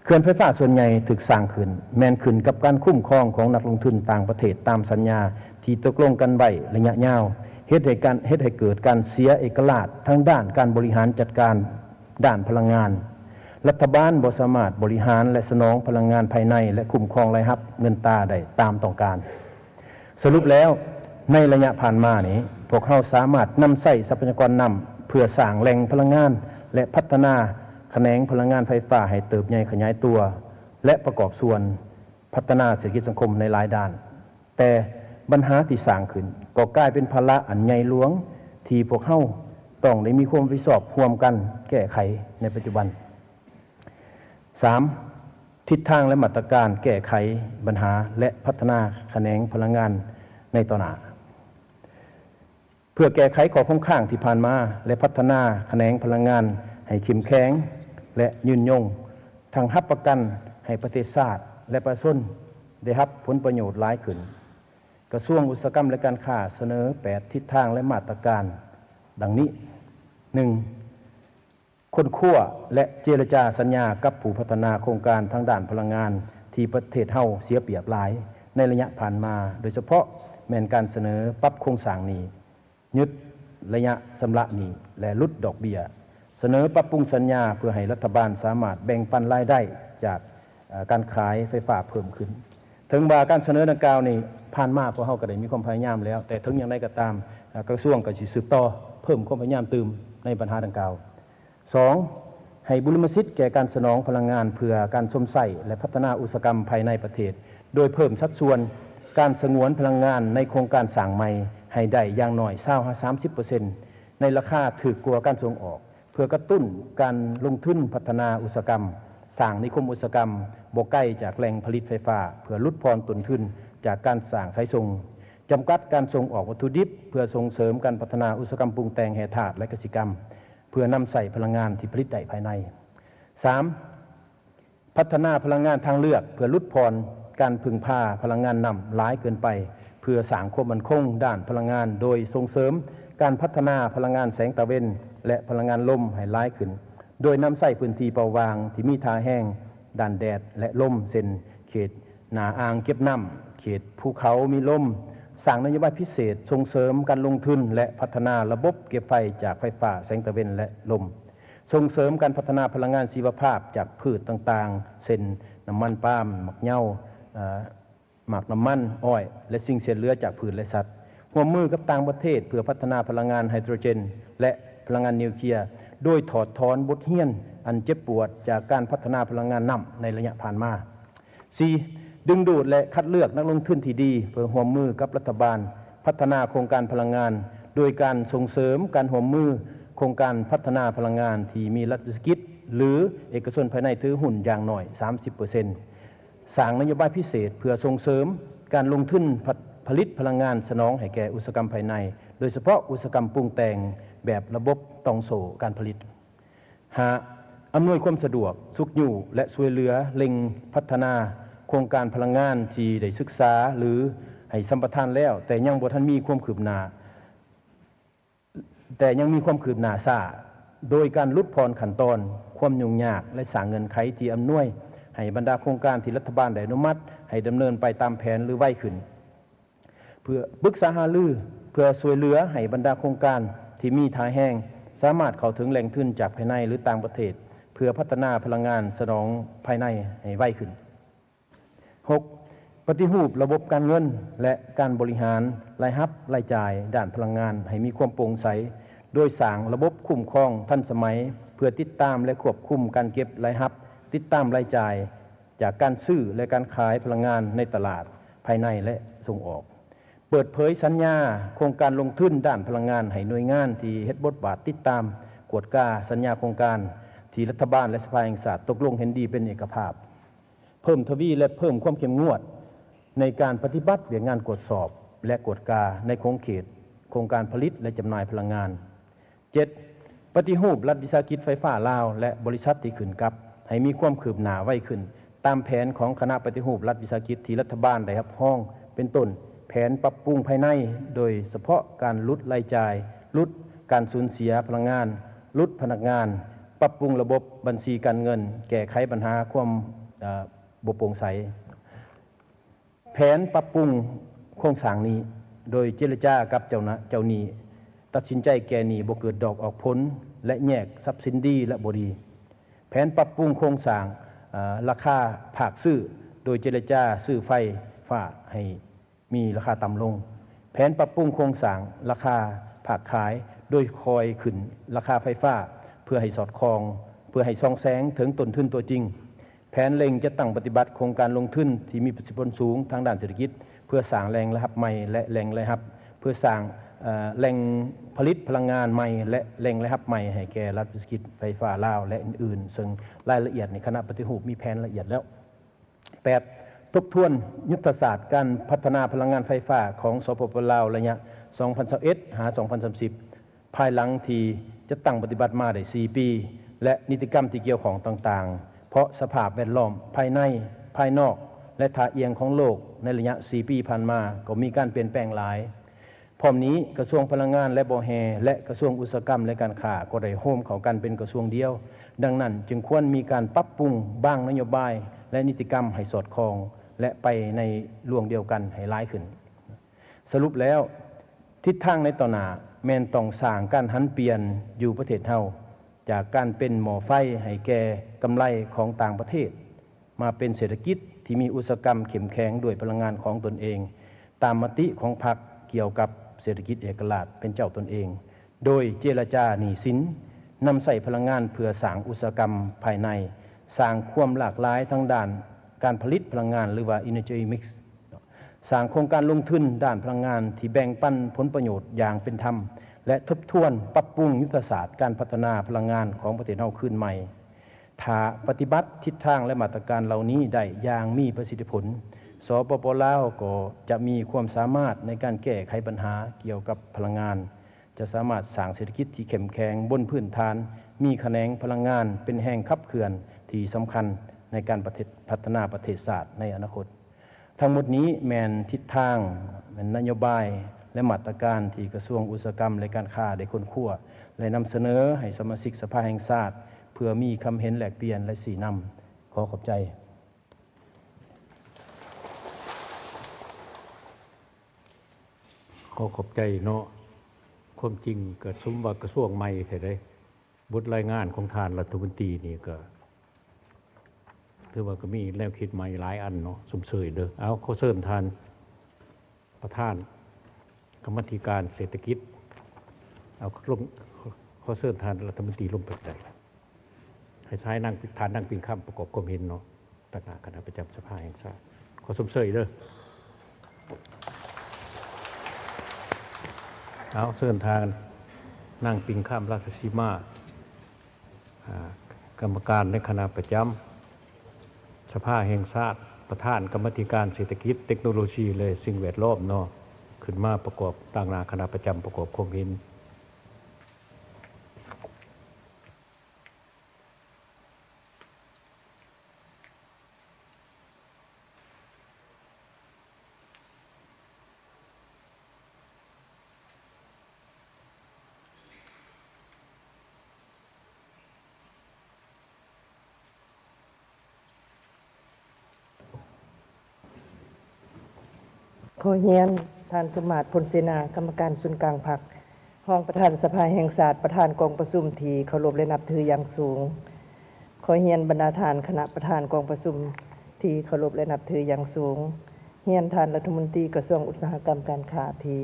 ເຂື່ອນໄຟຟ້າສ່ວນໃຫຍ່ຖືກສ້າງຂຶ້ນ ແມ່ນຂຶ້ນກັບການຄຸ້ມຄອງຂອງນັກລົງທຶນຕ່າງປະເທດຕາມສັນຍາທີ່ຕົກລົງກັນໄວ້ໄລຍະຍາວ, ເຮັດໃຫ້ການ ເຮັດໃຫ້ເກີດການເສຍເອກະລາດທາງດ້ານການບໍລິຫານຈັດການດ້ານພະລັງງານ. ລັດຖະບານບໍ່ສາມາດບໍລິຫານ ແລະ ສະໜອງພະລັງງານພາຍໃນ ແລະ ຄຸ້ມຄອງລາຍຮັບເງິນຕາໄດ້ຕາມຕ້ອງການ. ສະຫຼຸບແລ້ວ, ໃນໄລຍະຜ່ານມານີ້, ພວກເຮົາສາມາດນຳໃຊ້ຊັບພະຍາກອນນ້ຳເພື່ອສ້າງແຫຼ່ງພະລັງງານ ແລະ ພັດທະນາຂະແໜງພະລັງງານໄຟຟ້າໃຫ້ເຕີບໃຫຍ່ຂະຫຍາຍຕົວ ແລະ ປະກອບສ່ວນພັດທະນາເສດຖະກິດສັງຄົມໃນຫຼາຍດ້ານ. ແຕ່ບັນຫາທີ່ສ້າງຂຶ້ນກໍກາຍເປັນພາລະອັນໃຫຍ່ຫຼວງທີ່ພວກເຮົາ ຕ້ອງໄດ້ມີຄວາມຮັບຜິດຊອບຮ່ວມກັນແກ້ໄຂໃນປັດຈຸບັນ. ສາມ, ທິດທາງ ແລະ ມາດຕະການແກ້ໄຂບັນຫາ ແລະ ພັດທະນາຂະແໜງພະລັງງານໃນຕໍ່ໜ້າ. ເພື່ອແກ້ໄຂຂໍ້ຄົງຄ້າງທີ່ຜ່ານມາ ແລະ ພັດທະນາຂະແໜງພະລັງງານໃຫ້ເຂັ້ມແຂງ ແລະ ຍືນຍົງ, ທັງຮັບປະກັນໃຫ້ປະເທດຊາດ ແລະ ປະຊາຊົນໄດ້ຮັບຜົນປະໂຫຍດຫຼາຍຂຶ້ນ, ກະຊວງອຸດສາຫະກຳ ແລະ ການຄ້າສະເໜີແປດທິດທາງ ແລະ ມາດຕະການ ດັ່ງນີ້: ໜຶ່ງ, ຄົ້ນຄວ້າ ແລະ ເຈລະຈາສັນຍາກັບຜູ້ພັດທະນາໂຄງການທາງດ້ານພະລັງງານທີ່ປະເທດເຮົາເສຍປຽບຫຼາຍໃນໄລຍະຜ່ານມາ, ໂດຍສະເພາະແມ່ນການສະເໜີປັບໂຄງສ້າງໜີ້, ຢຸດໄລຍະຊຳລະໜີ້ ແລະ ຫຼຸດດອກເບ້ຍ, ສະເໜີປັບປຸງສັນຍາເພື່ອໃຫ້ລັດຖະບານສາມາດແບ່ງປັນລາຍໄດ້ຈາກ ເອີ ການຂາຍໄຟຟ້າເພີ່ມຂຶ້ນ. ເຖິງວ່າການສະເໜີດັ່ງກ່າວນີ້ ຜ່ານມາພວກເຮົາກໍໄດ້ມີຄວາມພະຍາຍາມແລ້ວ, ແຕ່ເຖິງຢ່າງໃດກໍຕາມ ເອີ ກະຊວງກໍຊິສືບຕໍ່ເພີ່ມຄວາມພະຍາຍາມຕື່ມໃນບັນຫາດັ່ງກ່າວ. ສອງ, ໃຫ້ບຸລິມະສິດແກ່ການສະໜອງພະລັງງານເພື່ອການຊົມໃຊ້ ແລະ ພັດທະນາອຸດສາຫະກຳພາຍໃນປະເທດ, ໂດຍເພີ່ມສັດສ່ວນການສະຫງວນພະລັງງານໃນໂຄງການສ້າງໃໝ່ໃຫ້ໄດ້ຢ່າງໜ້ອຍຊາວຫາສາມສິບເປີເຊັນ ໃນລາຄາຖືກກວ່າການສົ່ງອອກ, ເພື່ອກະຕຸ້ນການລົງທຶນພັດທະນາອຸດສາຫະກຳ, ສ້າງນິຄົມອຸດສາຫະກຳບໍ່ໄກຈາກແຫຼ່ງຜະລິດໄຟຟ້າ ເພື່ອຫຼຸດຜ່ອນຕົ້ນທຶນຈາກການສ້າງສາຍສົ່ງ, ຈຳກັດການສົ່ງອອກວັດຖຸດິບ ເພື່ອສົ່ງເສີມການພັດທະນາອຸດສາຫະກຳປຸງແຕ່ງແຮ່ທາດ ແລະ ກະສິກຳ ເພື່ອນຳໃຊ້ພະລັງງານທີ່ຜະລິດໄດ້ພາຍໃນ. ສາມ, ພັດທະນາພະລັງງານທາງເລືອກ ເພື່ອຫຼຸດຜ່ອນການເພິ່ງພາພະລັງງານນ້ຳຫຼາຍເກີນໄປ, ເພື່ອສ້າງຄວາມໝັ້ນຄົງດ້ານພະລັງງານ ໂດຍສົ່ງເສີມການພັດທະນາພະລັງງານແສງຕາເວັນ ແລະ ພະລັງງານລົມໃຫ້ຫຼາຍຂຶ້ນ, ໂດຍນຳໃຊ້ພື້ນທີ່ເປົ່າວ່າງທີ່ມີທ່າແຮງດ້ານແດດ ແລະ ລົມ ເຊັ່ນ ເຂດໜ້າອ່າງເກັບນ້ຳ, ເຂດພູເຂົາມີລົມ, ສ້າງນະໂຍບາຍພິເສດສົ່ງເສີມການລົງທຶນ ແລະ ພັດທະນາລະບົບເກັບໄຟຈາກໄຟຟ້າແສງຕາເວັນ ແລະ ລົມ. ສົ່ງເສີມການພັດທະນາພະລັງງານຊີວະພາບຈາກພືດຕ່າງໆ ເຊັ່ນ ນ້ຳມັນປາມ, ໝາກເຍົາ, ເອີ ໝາກນ້ຳມັນ, ອ້ອຍ ແລະ ສິ່ງເສດເຫຼືອຈາກພືດ ແລະ ສັດ. ຮ່ວມມືກັບຕ່າງປະເທດເພື່ອພັດທະນາພະລັງງານໄຮໂດຣເຈນ ແລະ ພະລັງງານນິວເຄລຍ ໂດຍຖອດຖອນບົດຮຽນອັນເຈັບປວດຈາກການພັດທະນາພະລັງງານນ້ຳໃນໄລຍະຜ່ານມາ. ສີ່, ດຶງດູດ ແລະ ຄັດເລືອກນັກລົງທຶນທີ່ດີ ເພື່ອຮ່ວມມືກັບລັດຖະບານພັດທະນາໂຄງການພະລັງງານ ໂດຍການສົ່ງເສີມການຮ່ວມມືໂຄງການພັດທະນາພະລັງງານທີ່ມີລັດວິສາຫະກິດ ຫຼື ເອກະຊົນພາຍໃນຖືຫຸ້ນຢ່າງໜ້ອຍສາມສິບເປີເຊັນ, ສ້າງນະໂຍບາຍພິເສດເພື່ອສົ່ງເສີມການລົງທຶນຜະ ຜະລິດພະລັງງານສະໜອງໃຫ້ແກ່ອຸດສາຫະກຳພາຍໃນ, ໂດຍສະເພາະອຸດສາຫະກຳປຸງແຕ່ງແບບລະບົບຕ່ອງໂສ້ການຜະລິດ. ຫ້າ, ອຳນວຍຄວາມສະດວກ, ຊຸກຍູ້ ແລະ ຊ່ວຍເຫຼືອເລັ່ງພັດທະນາໂຄງການພະລັງງານທີ່ໄດ້ສຶກສາ ຫຼື ໃຫ້ສຳປະທານແລ້ວ ແຕ່ຍັງບໍ່ທັນມີຄວາມຄືບໜ້າ, ແຕ່ຍັງມີຄວາມຄືບໜ້າຊ້າ, ໂດຍການຫຼຸດຜ່ອນຂັ້ນຕອນຄວາມຫຍຸ້ງຍາກ ແລະ ສ້າງເງື່ອນໄຂທີ່ອຳນວຍໃຫ້ບັນດາໂຄງການທີ່ລັດຖະບານໄດ້ອະນຸມັດໃຫ້ດຳເນີນໄປຕາມແຜນ ຫຼື ໄວຂຶ້ນ. ເພື່ອປຶກສາຫາລື ເພື່ອຊ່ວຍເຫຼືອໃຫ້ບັນດາໂຄງການທີ່ມີທ່າແຮງສາມາດເຂົ້າເຖິງແຫຼ່ງທຶນຈາກພາຍໃນ ຫຼື ຕ່າງປະເທດ ເພື່ອພັດທະນາພະລັງງານສະໜອງພາຍໃນໃຫ້ໄວຂຶ້ນ. ຫົກ, ປະຕິຮູບລະບົບການເງິນ ແລະ ການບໍລິຫານລາຍຮັບລາຍຈ່າຍດ້ານພະລັງງານໃຫ້ມີຄວາມໂປ່ງໃສ, ໂດຍສ້າງລະບົບຄຸ້ມຄອງທັນສະໄໝ ເພື່ອຕິດຕາມ ແລະ ຄວບຄຸມການເກັບລາຍຮັບ, ຕິດຕາມລາຍຈ່າຍ ຈາກການຊື້ ແລະ ການຂາຍພະລັງງານໃນຕະຫຼາດພາຍໃນ ແລະ ສົ່ງອອກ. ເປີດເຜີຍສັນຍາໂຄງການລົງທຶນດ້ານພະລັງງານໃຫ້ໜ່ວຍງານທີ່ເຮັດບົດບາດຕິດຕາມ, ກວດກາສັນຍາໂຄງການທີ່ລັດຖະບານ ແລະ ສະພາແຫ່ງຊາດຕົກລົງເຫັນດີເປັນເອກະພາບ. ເພີ່ມທະວີ ແລະ ເພີ່ມຄວາມເຂັ້ມງວດໃນການປະຕິບັດວຽກງານກວດສອບ ແລະ ກວດກາໃນຂົງເຂດໂຄງການຜະລິດ ແລະ ຈຳໜ່າຍພະລັງງານ. ເຈັດ, ປະຕິຮູບລັດວິສາຫະກິດໄຟຟ້າລາວ ແລະ ບໍລິສັດທີ່ຂຶ້ນກັບ ໃຫ້ມີຄວາມຄືບໜ້າໄວຂຶ້ນ ຕາມແຜນຂອງຄະນະປະຕິຮູບລັດວິສາຫະກິດທີ່ລັດຖະບານໄດ້ຮັບຮອງ, ເປັນຕົ້ນ ແຜນປັບປຸງພາຍໃນ, ໂດຍສະເພາະການຫຼຸດລາຍຈ່າຍ, ຫຼຸດການສູນເສຍພະລັງງານ, ຫຼຸດພະນັກງານ, ປັບປຸງລະບົບບັນຊີການເງິນ, ແກ້ໄຂບັນຫາຄວາມ, ເອີ, ບໍ່ໂປ່ງໃສ. ແຜນປັບປຸງໂຄງສ້າງໜີ້ ໂດຍເຈລະຈາກັບເຈົ້າໜ້າ, ເຈົ້າໜີ້, ຕັດສິນໃຈແກ້ໜີ້ບໍ່ເກີດດອກອອກຜົນ ແລະ ແຍກຊັບສິນດີ ແລະ ບໍ່ດີ. ແຜນປັບປຸງໂຄງສ້າງ, ເອີ, ລາຄາພາກຊື້ ໂດຍເຈລະຈາຊື້ໄຟຟ້າໃຫ້ມີລາຄາຕ່ຳລົງ. ແຜນປັບປຸງໂຄງສ້າງລາຄາພາກຂາຍ ໂດຍຄ່ອຍຂຶ້ນລາຄາໄຟຟ້າ ເພື່ອໃຫ້ສອດຄ່ອງ, ເພື່ອໃຫ້ສ່ອງແສງເຖິງຕົ້ນທຶນຕົວຈິງ. ແຜນເລັ່ງຈັດຕັ້ງປະຕິບັດໂຄງການລົງທຶນທີ່ມີປະສິດທິຜົນສູງທາງດ້ານເສດຖະກິດ ເພື່ອສ້າງແຫຼ່ງລາຍຮັບໃໝ່ ແລະ ແຫຼ່ງລາຍຮັບ ເພື່ອສ້າງ ເອີ່ ແຫຼ່ງຜະລິດພະລັງງານໃໝ່ ແລະ ແຫຼ່ງລາຍຮັບໃໝ່ໃຫ້ແກ່ລັດວິສາຫະກິດໄຟຟ້າລາວ ແລະ ອື່ນໆ, ເຊິ່ງລາຍລະອຽດໃນຄະນະປະຕິຮູບມີແຜນລະອຽດແລ້ວ. ແປດ, ທົບທວນຍຸດທະສາດການພັດທະນາພະລັງງານໄຟຟ້າຂອງ ສປປ ລາວ ໄລຍະ ສອງພັນຊາວເອັດ ຫາ ສອງພັນສາມສິບ ພາຍຫຼັງທີ່ຈັດຕັ້ງປະຕິບັດມາໄດ້ສີ່ປີ ແລະ ນິຕິກຳທີ່ກ່ຽວຂ້ອງຕ່າງໆ, ເພາະສະພາບແວດລ້ອມພາຍໃນ, ພາຍນອກ ແລະ ທ່າອ່ຽງຂອງໂລກໃນໄລຍະສີ່ປີຜ່ານມາກໍມີການປ່ຽນແປງຫຼາຍ. ພ້ອມນີ້, ກະຊວງພະລັງງານ ແລະ ບໍ່ແຮ່ ແລະ ກະຊວງອຸດສາຫະກຳ ແລະ ການຄ້າ ກໍໄດ້ໂຮມເຂົ້າກັນເປັນກະຊວງດຽວ. ດັ່ງນັ້ນ, ຈຶ່ງຄວນມີການປັບປຸງບາງນະໂຍບາຍ ແລະ ນິຕິກຳໃຫ້ສອດຄ່ອງ ແລະ ໄປໃນລວງດຽວກັນໃຫ້ຫຼາຍຂຶ້ນ. ສະຫຼຸບແລ້ວ, ທິດທາງໃນຕໍ່ໜ້າແມ່ນຕ້ອງສ້າງການຫັນປ່ຽນຢູ່ປະເທດເຮົາ ຈາກການເປັນໝໍ້ໄຟໃຫ້ແກ່ກຳໄລຂອງຕ່າງປະເທດ, ມາເປັນເສດຖະກິດທີ່ມີອຸດສາຫະກຳເຂັ້ມແຂງດ້ວຍພະລັງງານຂອງຕົນເອງ, ຕາມມະຕິຂອງພັກກ່ຽວກັບເສດຖະກິດເອກະລາດເປັນເຈົ້າຕົນເອງ, ໂດຍເຈລະຈາໜີ້ສິນ, ນຳໃຊ້ພະລັງງານເພື່ອສ້າງອຸດສາຫະກຳພາຍໃນ, ສ້າງຄວາມຫຼາກຫຼາຍທາງດ້ານການຜະລິດພະລັງງານ ຫຼືວ່າ Energy Mix, ສ້າງໂຄງການລົງທຶນດ້ານພະລັງງານທີ່ແບ່ງປັນຜົນປະໂຫຍດຢ່າງເປັນທຳ ແລະ ທົບທວນປັບປຸງຍຸດທະສາດການພັດທະນາພະລັງງານຂອງປະເທດເຮົາຄືນໃໝ່. ຖ້າປະຕິບັດທິດທາງ ແລະ ມາດຕະການເຫຼົ່ານີ້ໄດ້ຢ່າງມີປະສິດທິຜົນ, ສປປ ລາວ ກໍຈະມີຄວາມສາມາດໃນການແກ້ໄຂບັນຫາກ່ຽວກັບພະລັງງານ, ຈະສາມາດສ້າງເສດຖະກິດທີ່ເຂັ້ມແຂງບົນພື້ນຖານມີຂະແໜງພະລັງງານເປັນແຮງຂັບເຄື່ອນທີ່ສຳຄັນໃນການປະເທດ ພັດທະນາປະເທດຊາດໃນອະນາຄົດ. ທັງໝົດນີ້ແມ່ນທິດທາງ, ແມ່ນນະໂຍບາຍ ແລະ ມາດຕະການທີ່ກະຊວງອຸດສາຫະກຳ ແລະ ການຄ້າໄດ້ຄົ້ນຄວ້າ ແລະ ນຳສະເໜີໃຫ້ສະມາຊິກສະພາແຫ່ງຊາດ ເພື່ອມີຄຳເຫັນແລກປ່ຽນ ແລະ ຊີ້ນຳ. ຂໍຂອບໃຈ. ຂໍຂອບໃຈເນາະ. ຄວາມຈິງກະສົມວ່າກະຊວງໃໝ່ແທ້ເດ້. ບົດລາຍງານຂອງທ່ານລັດຖະມົນຕີນີ້ກະ ຖືວ່າກໍມີແນວຄິດໃໝ່ຫຼາຍອັນເນາະ, ຊົມເຊີຍເດີ້. ເອົາ, ຂໍເຊີນທ່ານປະທານກຳມາທິການເສດຖະກິດ, ເອົາ ລົງ, ຂໍເຊີນທ່ານລັດຖະມົນຕີລົງໄປກໍໄດ້. ໃຫ້ສາຍນາງ, ທ່ານນາງ ປິງຄຳ ປະກອບຄວາມເຫັນເນາະ. ຕາງໜ້າຄະນະປະຈຳສະພາແຫ່ງຊາດ. ຂໍຊົມເຊີຍເດີ້. ເອົາ, ເຊີນທ່ານນາງ ປິງຄຳ ລາຊະສີມາ, ອາ, ກຳມະການໃນຄະນະປະຈຳສະພາແຫ່ງຊາດ, ປະທານກຳມາທິການເສດຖະກິດ, ເຕັກໂນໂລຊີ ແລະ ສິ່ງແວດລ້ອມເນາະ, ຂຶ້ນມາປະກອບ, ຕາງໜ້າຄະນະປະຈຳປະກອບຄວາມເຫັນ. ຂໍຮຽນທ່ານ ສົມມາດ ພົນເສນາ, ກຳມະການສູນກາງພັກ, ຮອງປະທານສະພາແຫ່ງຊາດ, ປະທານກອງປະຊຸມທີ່ເຄົາລົບ ແລະ ນັບຖືຢ່າງສູງ. ຂໍຮຽນບັນດາທ່ານຄະນະປະທານກອງປະຊຸມທີ່ເຄົາລົບ ແລະ ນັບຖືຢ່າງສູງ. ຮຽນທ່ານລັດຖະມົນຕີກະຊວງອຸດສາຫະກຳການຄ້າທີ່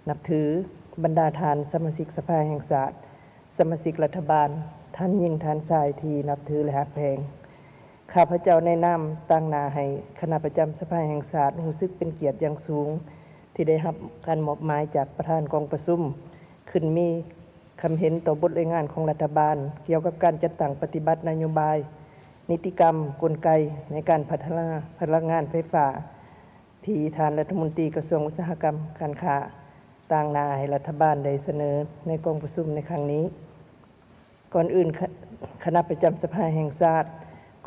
ນັບຖື, ບັນດາທ່ານສະມາຊິກສະພາແຫ່ງຊາດ, ສະມາຊິກລັດຖະບານ, ທ່ານຍິງທ່ານຊາຍທີ່ນັບຖື ແລະ ຮັກແພງ. ຂ້າພະເຈົ້າໃນນາມຕາງໜ້າໃຫ້ຄະນະປະຈຳສະພາແຫ່ງຊາດ ຮູ້ສຶກເປັນກຽດຢ່າງສູງ ທີ່ໄດ້ຮັບການມອບໝາຍຈາກປະທານກອງປະຊຸມ ຂຶ້ນມີຄຳເຫັນຕໍ່ບົດລາຍງານຂອງລັດຖະບານ ກ່ຽວກັບການຈັດຕັ້ງປະຕິບັດນະໂຍບາຍ, ນິຕິກຳ, ກົນໄກໃນການພັດທະນາພະລັງງານໄຟຟ້າ ທີ່ທ່ານລັດຖະມົນຕີກະຊວງອຸດສາຫະກຳການຄ້າ ຕາງໜ້າໃຫ້ລັດຖະບານໄດ້ສະເໜີໃນກອງປະຊຸມໃນຄັ້ງນີ້. ກ່ອນອື່ນ, ຄະ, ຄະນະປະຈຳສະພາແຫ່ງຊາດ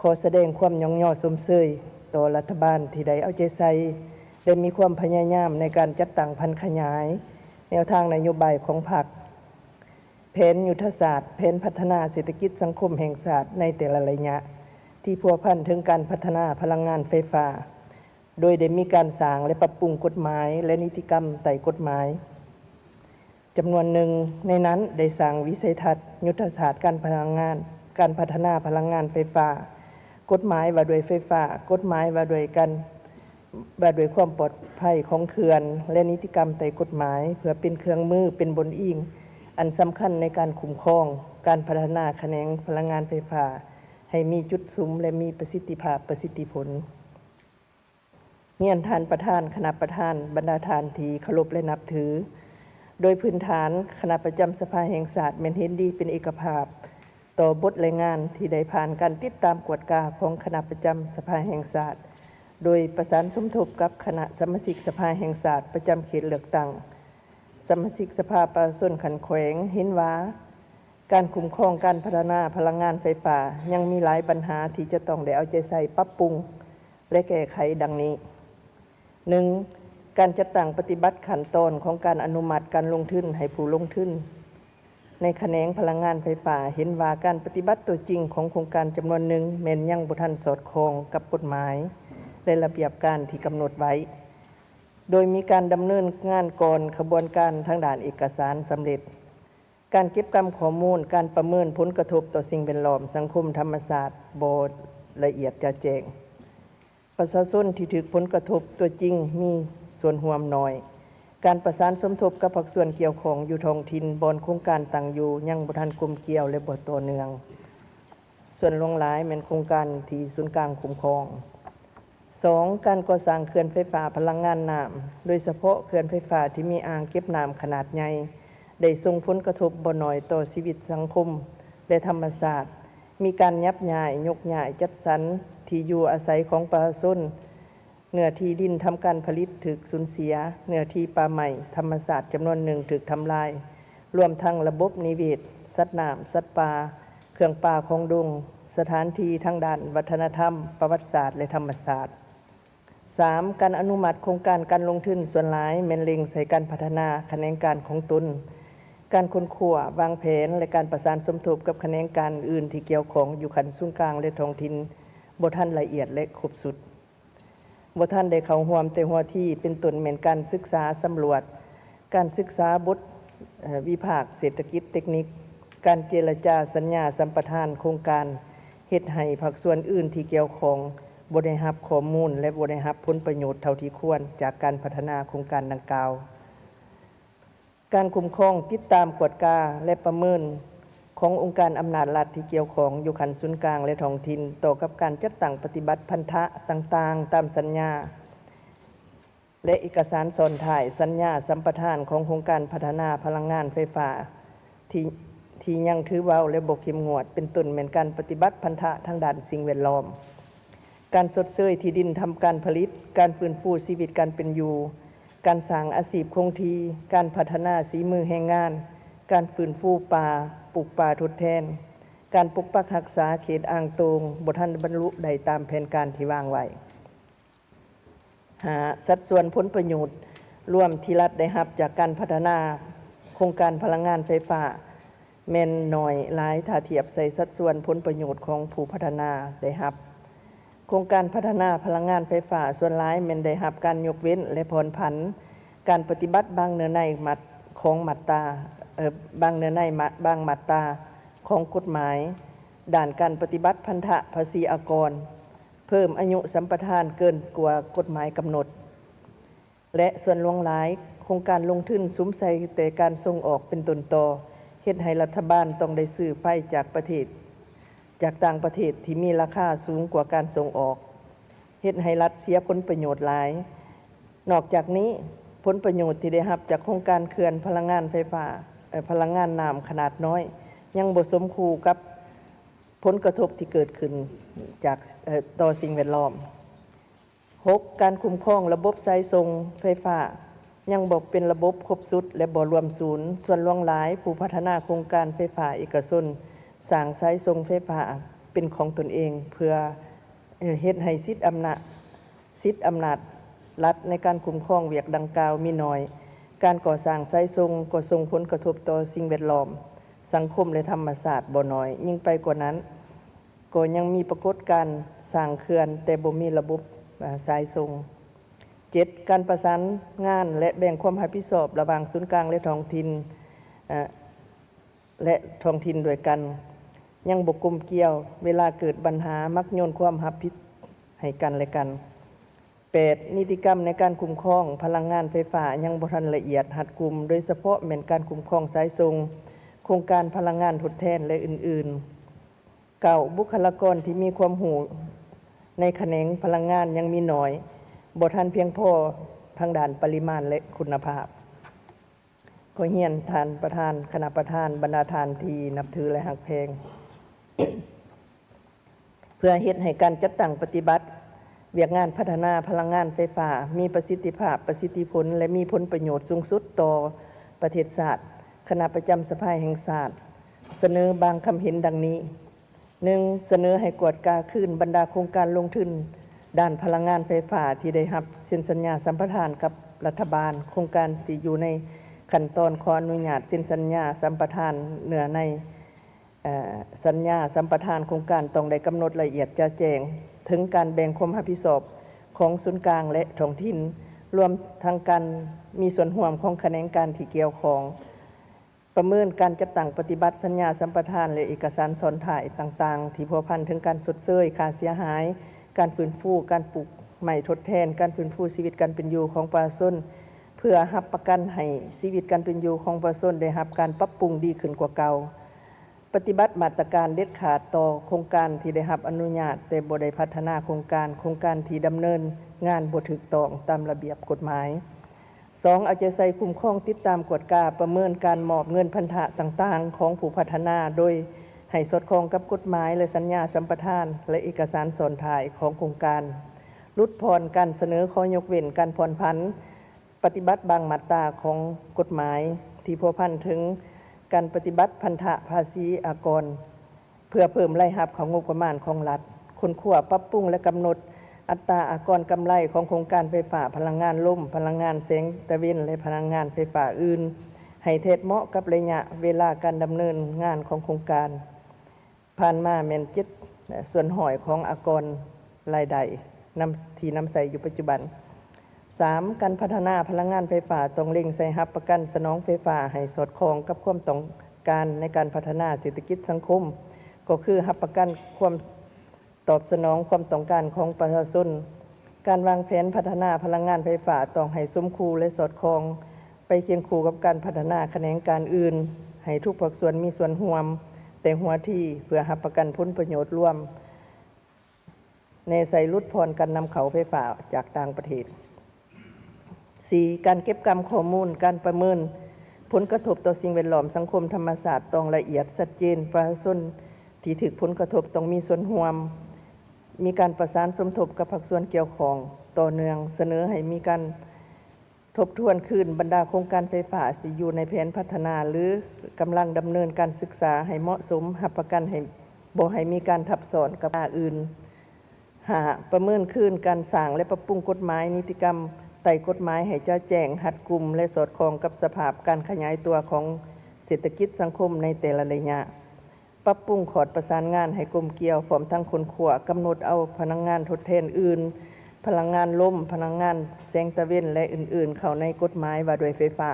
ຂໍສະແດງຄວາມຍ້ອງຍໍຊົມເຊີຍຕໍ່ລັດຖະບານທີ່ໄດ້ເອົາໃຈໃສ່ ແລະ ມີຄວາມພະຍາຍາມໃນການຈັດຕັ້ງຜັນຂະຫຍາຍແນວທາງນະໂຍບາຍຂອງພັກ, ແຜນຍຸດທະສາດ, ແຜນພັດທະນາເສດຖະກິດສັງຄົມແຫ່ງຊາດໃນແຕ່ລະໄລຍະ ທີ່ພົວພັນເຖິງການພັດທະນາພະລັງງານໄຟຟ້າ. ໂດຍໄດ້ມີການສ້າງ ແລະ ປັບປຸງກົດໝາຍ ແລະ ນິຕິກຳໃຕ້ກົດໝາຍຈຳນວນໜຶ່ງ, ໃນນັ້ນໄດ້ສ້າງວິໄສທັດຍຸດທະສາດການພະລັງງານ, ການພັດທະນາພະລັງງານໄຟຟ້າ, ກົດໝາຍວ່າດ້ວຍໄຟຟ້າ, ກົດໝາຍວ່າດ້ວຍການ, ວ່າດ້ວຍຄວາມປອດໄພຂອງເຂື່ອນ ແລະ ນິຕິກຳໃຕ້ກົດໝາຍ ເພື່ອເປັນເຄື່ອງມື, ເປັນບ່ອນອີງອັນສຳຄັນໃນການຄຸ້ມຄອງການພັດທະນາຂະແໜງພະລັງງານໄຟຟ້າ ໃຫ້ມີຈຸດສຸມ ແລະ ມີປະສິດທິພາບ, ປະສິດທິຜົນ. ຮຽນທ່ານປະທານ, ຄະນະປະທານ, ບັນດາທ່ານທີ່ເຄົາລົບ ແລະ ນັບຖື, ໂດຍພື້ນຖານ, ຄະນະປະຈຳສະພາແຫ່ງຊາດແມ່ນເຫັນດີເປັນເອກະພາບຕໍ່ບົດລາຍງານທີ່ໄດ້ຜ່ານການຕິດຕາມກວດກາຂອງຄະນະປະຈຳສະພາແຫ່ງຊາດ, ໂດຍປະສານສົມທົບກັບຄະນະສະມາຊິກສະພາແຫ່ງຊາດປະຈຳເຂດເລືອກຕັ້ງ, ສະມາຊິກສະພາປະຊາຊົນຂັ້ນແຂວງເຫັນວ່າ ການຄຸ້ມຄອງການພັດທະນາພະລັງງານໄຟຟ້າຍັງມີຫຼາຍບັນຫາທີ່ຈະຕ້ອງໄດ້ເອົາໃຈໃສ່ປັບປຸງ ແລະ ແກ້ໄຂດັ່ງນີ້. ໜຶ່ງ, ການຈັດຕັ້ງປະຕິບັດຂັ້ນຕອນຂອງການອະນຸມັດການລົງທຶນໃຫ້ຜູ້ລົງທຶນໃນຂະແໜງພະລັງງານໄຟຟ້າ ເຫັນວ່າການປະຕິບັດຕົວຈິງຂອງໂຄງການຈຳນວນໜຶ່ງແມ່ນຍັງບໍ່ທັນສອດຄ່ອງກັບກົດໝາຍ ແລະ ລະບຽບການທີ່ກຳນົດໄວ້, ໂດຍມີການດຳເນີນງານກ່ອນຂະບວນການທາງດ້ານເອກະສານສຳເລັດ. ການເກັບກຳຂໍ້ມູນ, ການປະເມີນຜົນກະທົບຕໍ່ສິ່ງແວດລ້ອມ, ສັງຄົມ, ທຳມະຊາດບໍ່ລະອຽດຈະແຈ້ງ. ປະຊາຊົນທີ່ຖືກຜົນກະທົບຕົວຈິງມີສ່ວນຮ່ວມໜ້ອຍ. ການປະສານສົມທົບກັບພາກສ່ວນກ່ຽວຂ້ອງຢູ່ທ້ອງຖິ່ນບ່ອນໂຄງການຕັ້ງຢູ່ຍັງບໍ່ທັນກົມກຽວ ແລະ ບໍ່ຕໍ່ເນື່ອງ. ສ່ວນຫຼວງຫຼາຍແມ່ນໂຄງການທີ່ສູນກາງຄຸ້ມຄອງ. ສອງ, ການກໍ່ສ້າງເຂື່ອນໄຟຟ້າພະລັງງານນ້ຳ, ໂດຍສະເພາະເຂື່ອນໄຟຟ້າທີ່ມີອ່າງເກັບນ້ຳຂະໜາດໃຫຍ່ ໄດ້ສົ່ງຜົນກະທົບບໍ່ໜ້ອຍຕໍ່ຊີວິດສັງຄົມ ແລະ ທຳມະຊາດ, ມີການຫຍັບຍ້າຍ, ຍົກຍ້າຍ, ຈັດສັນທີ່ຢູ່ອາໄສຂອງປະຊາຊົນ, ເນື້ອທີ່ດິນທຳການຜະລິດຖືກສູນເສຍ, ເນື້ອທີ່ປ່າໄມ້ທຳມະຊາດຈຳນວນໜຶ່ງຖືກທຳລາຍ, ລວມທັງລະບົບນິເວດ, ສັດນ້ຳ, ສັດປ່າ, ເຄື່ອງປ່າຂອງດົງ, ສະຖານທີ່ທາງດ້ານວັດທະນະທຳ, ປະຫວັດສາດ ແລະ ທຳມະຊາດ. ສາມ, ການອະນຸມັດໂຄງການການລົງທຶນສ່ວນຫຼາຍແມ່ນເລັ່ງໃສ່ການພັດທະນາຂະແໜງການຂອງຕົນ, ການຄົ້ນຄວ້າ, ວາງແຜນ ແລະ ການປະສານສົມທົບກັບຂະແໜງການອື່ນທີ່ກ່ຽວຂ້ອງຢູ່ຂັ້ນສູນກາງ ແລະ ທ້ອງຖິ່ນບໍ່ທັນລະອຽດ ແລະ ຄົບຊຸດ. ບໍ່ທັນໄດ້ເຂົ້າຮ່ວມແຕ່ຫົວທີ, ເປັນຕົ້ນແມ່ນການສຶກສາສຳຫຼວດ, ການສຶກສາບົດ ເອີ ວິພາກເສດຖະກິດເຕັກນິກ, ການເຈລະຈາສັນຍາສຳປະທານໂຄງການ ເຮັດໃຫ້ພາກສ່ວນອື່ນທີ່ກ່ຽວຂ້ອງບໍ່ໄດ້ຮັບຂໍ້ມູນ ແລະ ບໍ່ໄດ້ຮັບຜົນປະໂຫຍດເທົ່າທີ່ຄວນຈາກການພັດທະນາໂຄງການດັ່ງກ່າວ. ການຄຸ້ມຄອງ, ຕິດຕາມ, ກວດກາ ແລະ ປະເມີນຂອງອົງການອຳນາດລັດທີ່ກ່ຽວຂ້ອງຢູ່ຂັ້ນສູນກາງ ແລະ ທ້ອງຖິ່ນ ຕໍ່ກັບການຈັດຕັ້ງປະຕິບັດພັນທະຕ່າງໆຕາມສັນຍາ ແລະ ເອກະສານຊ້ອນທ້າຍສັນຍາສຳປະທານຂອງໂຄງການພັດທະນາພະລັງງານໄຟຟ້າ ທີ່ ທີ່ຍັງຖືເບົາ ແລະ ບໍ່ເຂັ້ມງວດ, ເປັນຕົ້ນແມ່ນການປະຕິບັດພັນທະທາງດ້ານສິ່ງແວດລ້ອມ, ການຊົດເຊີຍທີ່ດິນທຳການຜະລິດ, ການຟື້ນຟູຊີວິດການເປັນຢູ່, ການສ້າງອາຊີບຄົງທີ່, ການພັດທະນາສີມືແຮງງານ, ການຟື້ນຟູປ່າ, ປູກປ່າທົດແທນ, ການປົກປັກຮັກສາເຂດອ່າງໂຕ່ງ ບໍ່ທັນບັນລຸໄດ້ຕາມແຜນການທີ່ວາງໄວ້. ຫ້າ, ສັດສ່ວນຜົນປະໂຫຍດລວມທີ່ລັດໄດ້ຮັບຈາກການພັດທະນາໂຄງການພະລັງງານໄຟຟ້າ ແມ່ນໜ້ອຍຫຼາຍຖ້າທຽບໃສ່ສັດສ່ວນຜົນປະໂຫຍດຂອງຜູ້ພັດທະນາໄດ້ຮັບ. ໂຄງການພັດທະນາພະລັງງານໄຟຟ້າສ່ວນຫຼາຍແມ່ນໄດ້ຮັບການຍົກເວັ້ນ ແລະ ຜ່ອນຜັນການປະຕິບັດບາງເນື້ອໃນຂອງມາດຕາ, ເອີ, ບາງເນື້ອໃນ, ບາງມາດຕາຂອງກົດໝາຍດ້ານການປະຕິບັດພັນທະພາສີອາກອນ, ເພີ່ມອາຍຸສຳປະທານເກີນກວ່າກົດໝາຍກຳນົດ ແລະ ສ່ວນຫຼວງຫຼາຍໂຄງການລົງທຶນສຸມໃສ່ແຕ່ການສົ່ງອອກເປັນຕົ້ນຕໍ, ເຮັດໃຫ້ລັດຖະບານຕ້ອງໄດ້ຊື້ໄຟຈາກປະເທດ, ຈາກຕ່າງປະເທດທີ່ມີລາຄາສູງກວ່າການສົ່ງອອກ, ເຮັດໃຫ້ລັດເສຍຜົນປະໂຫຍດຫຼາຍ. ນອກຈາກນີ້, ຜົນປະໂຫຍດທີ່ໄດ້ຮັບຈາກໂຄງການເຂື່ອນພະລັງງານໄຟຟ້າ, ເອີ, ພະລັງງານນ້ຳຂະໜາດນ້ອຍ ຍັງບໍ່ສົມຄູ່ກັບຜົນກະທົບທີ່ເກີດຂຶ້ນຈາກ, ເອີ, ຕໍ່ສິ່ງແວດລ້ອມ. ຫົກ, ການຄຸ້ມຄອງລະບົບສາຍສົ່ງໄຟຟ້າຍັງບໍ່ເປັນລະບົບຄົບຊຸດ ແລະ ບໍ່ລວມສູນ. ສ່ວນຫຼວງຫຼາຍ, ຜູ້ພັດທະນາໂຄງການໄຟຟ້າເອກະຊົນສ້າງສາຍສົ່ງໄຟຟ້າເປັນຂອງຕົນເອງ ເພື່ອເຮັດໃຫ້ສິດອຳນາດ, ສິດອຳນາດລັດໃນການຄຸ້ມຄອງວຽກດັ່ງກ່າວມີໜ້ອຍ. ການກໍ່ສ້າງສາຍສົ່ງກໍສົ່ງຜົນກະທົບຕໍ່ສິ່ງແວດລ້ອມ, ສັງຄົມ ແລະ ທຳມະຊາດບໍ່ໜ້ອຍ. ຍິ່ງໄປກວ່ານັ້ນ, ກໍຍັງມີປາກົດການສ້າງເຂື່ອນ ແຕ່ບໍ່ມີລະບົບ, ເອີ, ສາຍສົ່ງ. ເຈັດ, ການປະສານງານ ແລະ ແບ່ງຄວາມຮັບຜິດຊອບລະຫວ່າງສູນກາງ ແລະ ທ້ອງຖິ່ນ, ເອີ, ແລະ ທ້ອງຖິ່ນດ້ວຍກັນ ຍັງບໍ່ກົມກຽວ. ເວລາເກີດບັນຫາ ມັກໂຍນຄວາມຮັບຜິດໃຫ້ກັນ ແລະ ກັນ. ແປດ, ນິຕິກຳໃນການຄຸ້ມຄອງພະລັງງານໄຟຟ້າຍັງບໍ່ທັນລະອຽດຮັດກຸມ, ໂດຍສະເພາະແມ່ນການຄຸ້ມຄອງສາຍສົ່ງ, ໂຄງການພະລັງງານທົດແທນ ແລະ ອື່ນໆ. ເກົ້າ, ບຸກຄະລາກອນທີ່ມີຄວາມຮູ້ໃນຂະແໜງພະລັງງານຍັງມີໜ້ອຍ, ບໍ່ທັນພຽງພໍທາງດ້ານປະລິມານ ແລະ ຄຸນນະພາບ. ຂໍຮຽນທ່ານປະທານ, ຄະນະປະທານ, ບັນດາທ່ານທີ່ນັບຖື ແລະ ຮັກແພງ. ເພື່ອເຮັດໃຫ້ການຈັດຕັ້ງປະຕິບັດວຽກງານພັດທະນາພະລັງງານໄຟຟ້າມີປະສິດທິພາບ, ປະສິດທິຜົນ ແລະ ມີຜົນປະໂຫຍດສູງສຸດຕໍ່ປະເທດຊາດ, ຄະນະປະຈຳສະພາແຫ່ງຊາດສະເໜີບາງຄຳເຫັນດັ່ງນີ້. ໜຶ່ງ, ສະເໜີໃຫ້ກວດກາຄືນບັນດາໂຄງການລົງທຶນດ້ານພະລັງງານໄຟຟ້າທີ່ໄດ້ຮັບເຊັນສັນຍາສຳປະທານກັບລັດຖະບານ, ໂຄງການທີ່ຢູ່ໃນຂັ້ນຕອນຂໍອະນຸຍາດເຊັນສັນຍາສຳປະທານເນື້ອໃນ ເອີ ສັນຍາສຳປະທານໂຄງການຕ້ອງໄດ້ກຳນົດລະອຽດຈະແຈ້ງເຖິງການແບ່ງຄວາມຮັບຜິດຊອບຂອງສູນກາງ ແລະ ທ້ອງຖິ່ນ, ລວມທັງການມີສ່ວນຮ່ວມຂອງຂະແໜງການທີ່ກ່ຽວຂ້ອງ. ປະເມີນການຈັດຕັ້ງປະຕິບັດສັນຍາສຳປະທານ ແລະ ເອກະສານຊ້ອນທ້າຍຕ່າງໆ ທີ່ພົວພັນເຖິງການຊົດເຊີຍຄ່າເສຍຫາຍ, ການຟື້ນຟູ, ການປູກໄມ້ທົດແທນ, ການຟື້ນຟູຊີວິດການເປັນຢູ່ຂອງປະຊາຊົນ ເພື່ອຮັບປະກັນໃຫ້ຊີວິດການເປັນຢູ່ຂອງປະຊາຊົນໄດ້ຮັບການປັບປຸງດີຂຶ້ນກວ່າເກົ່າ. ປະຕິບັດມາດຕະການເດັດຂາດຕໍ່ໂຄງການທີ່ໄດ້ຮັບອະນຸຍາດແຕ່ບໍ່ໄດ້ພັດທະນາໂຄງການ, ໂຄງການທີ່ດຳເນີນງານບໍ່ຖືກຕ້ອງຕາມລະບຽບກົດໝາຍ. ສອງ, ເອົາໃຈໃສ່ຄຸ້ມຄອງ, ຕິດຕາມ, ກວດກາ, ປະເມີນການມອບເງິນພັນທະຕ່າງໆຂອງຜູ້ພັດທະນາ ໂດຍໃຫ້ສອດຄ່ອງກັບກົດໝາຍ ແລະ ສັນຍາສຳປະທານ ແລະ ເອກະສານຊ້ອນທ້າຍຂອງໂຄງການ. ຫຼຸດຜ່ອນການສະເໜີຂໍຍົກເວັ້ນການຜ່ອນຜັນ ປະຕິບັດບາງມາດຕາຂອງກົດໝາຍທີ່ພົວພັນເຖິງການປະຕິບັດພັນທະພາສີອາກອນ ເພື່ອເພີ່ມລາຍຮັບເຂົ້າງົບປະມານຂອງລັດ, ຄົ້ນຄວ້າ, ປັບປຸງ ແລະ ກຳນົດອັດຕາອາກອນກຳໄລຂອງໂຄງການໄຟຟ້າພະລັງງານລົມ, ພະລັງງານແສງຕາເວັນ ແລະ ພະລັງງານໄຟຟ້າອື່ນ ໃຫ້ແທດເໝາະກັບໄລຍະເວລາການດຳເນີນງານຂອງໂຄງການ. ຜ່ານມາແມ່ນເຈັດສ່ວນຮ້ອຍຂອງອາກອນລາຍໄດ້ນຳ ທີ່ນຳໃຊ້ຢູ່ປັດຈຸບັນ. ສາມ, ການພັດທະນາພະລັງງານໄຟຟ້າຕ້ອງເລັ່ງໃສ່ຮັບປະກັນສະໜອງໄຟຟ້າໃຫ້ສອດຄ່ອງກັບຄວາມຕ້ອງການໃນການພັດທະນາເສດຖະກິດສັງຄົມ, ກໍຄືຮັບປະກັນຄວາມຕອບສະໜອງຄວາມຕ້ອງການຂອງປະຊາຊົນ. ການວາງແຜນພັດທະນາພະລັງງານໄຟຟ້າຕ້ອງໃຫ້ສົມຄູ່ ແລະ ສອດຄ່ອງ ໄປຄຽງຄູ່ກັບການພັດທະນາຂະແໜງການອື່ນ, ໃຫ້ທຸກພາກສ່ວນມີສ່ວນຮ່ວມແຕ່ຫົວທີ ເພື່ອຮັບປະກັນຜົນປະໂຫຍດລວມ, ແນໃສ່ຫຼຸດຜ່ອນການນຳເຂົ້າໄຟຟ້າຈາກຕ່າງປະເທດ. ສີ່, ການເກັບກຳຂໍ້ມູນ, ການປະເມີນຜົນກະທົບຕໍ່ສິ່ງແວດລ້ອມ, ສັງຄົມ, ທຳມະຊາດ ຕ້ອງລະອຽດ, ຊັດເຈນ, ປະຊາຊົນທີ່ຖືກຜົນກະທົບຕ້ອງມີສ່ວນຮ່ວມ, ມີການປະສານສົມທົບກັບພາກສ່ວນກ່ຽວຂ້ອງຕໍ່ເນື່ອງ, ສະເໜີໃຫ້ມີການ ທົບທວນຄືນບັນດາໂຄງການໄຟຟ້າທີ່ຢູ່ໃນແຜນພັດທະນາ ຫຼື ກຳລັງດຳເນີນການສຶກສາໃຫ້ເໝາະສົມ, ຮັບປະກັນໃຫ້ບໍ່ໃຫ້ມີການທັບຊ້ອນກັບອາອື່ນ. ຫ້າ, ປະເມີນຄືນການສ້າງ ແລະ ປັບປຸງກົດໝາຍ, ນິຕິກຳໃຕ້ກົດໝາຍໃຫ້ຈະແຈ້ງ, ຮັດກຸມ ແລະ ສອດຄ່ອງກັບສະພາບການຂະຫຍາຍຕົວຂອງເສດຖະກິດສັງຄົມໃນແຕ່ລະໄລຍະ. ປັບປຸງຂອດປະສານງານໃຫ້ກົມກ່ຽວ, ພ້ອມທັງຄົ້ນຄວ້າ, ກຳນົດເອົາພະລັງງານທົດແທນອື່ນ, ພະລັງງານລົມ, ພະລັງງານແສງຕາເວັນ ແລະ ອື່ນໆ ເຂົ້າໃນກົດໝາຍວ່າດ້ວຍໄຟຟ້າ,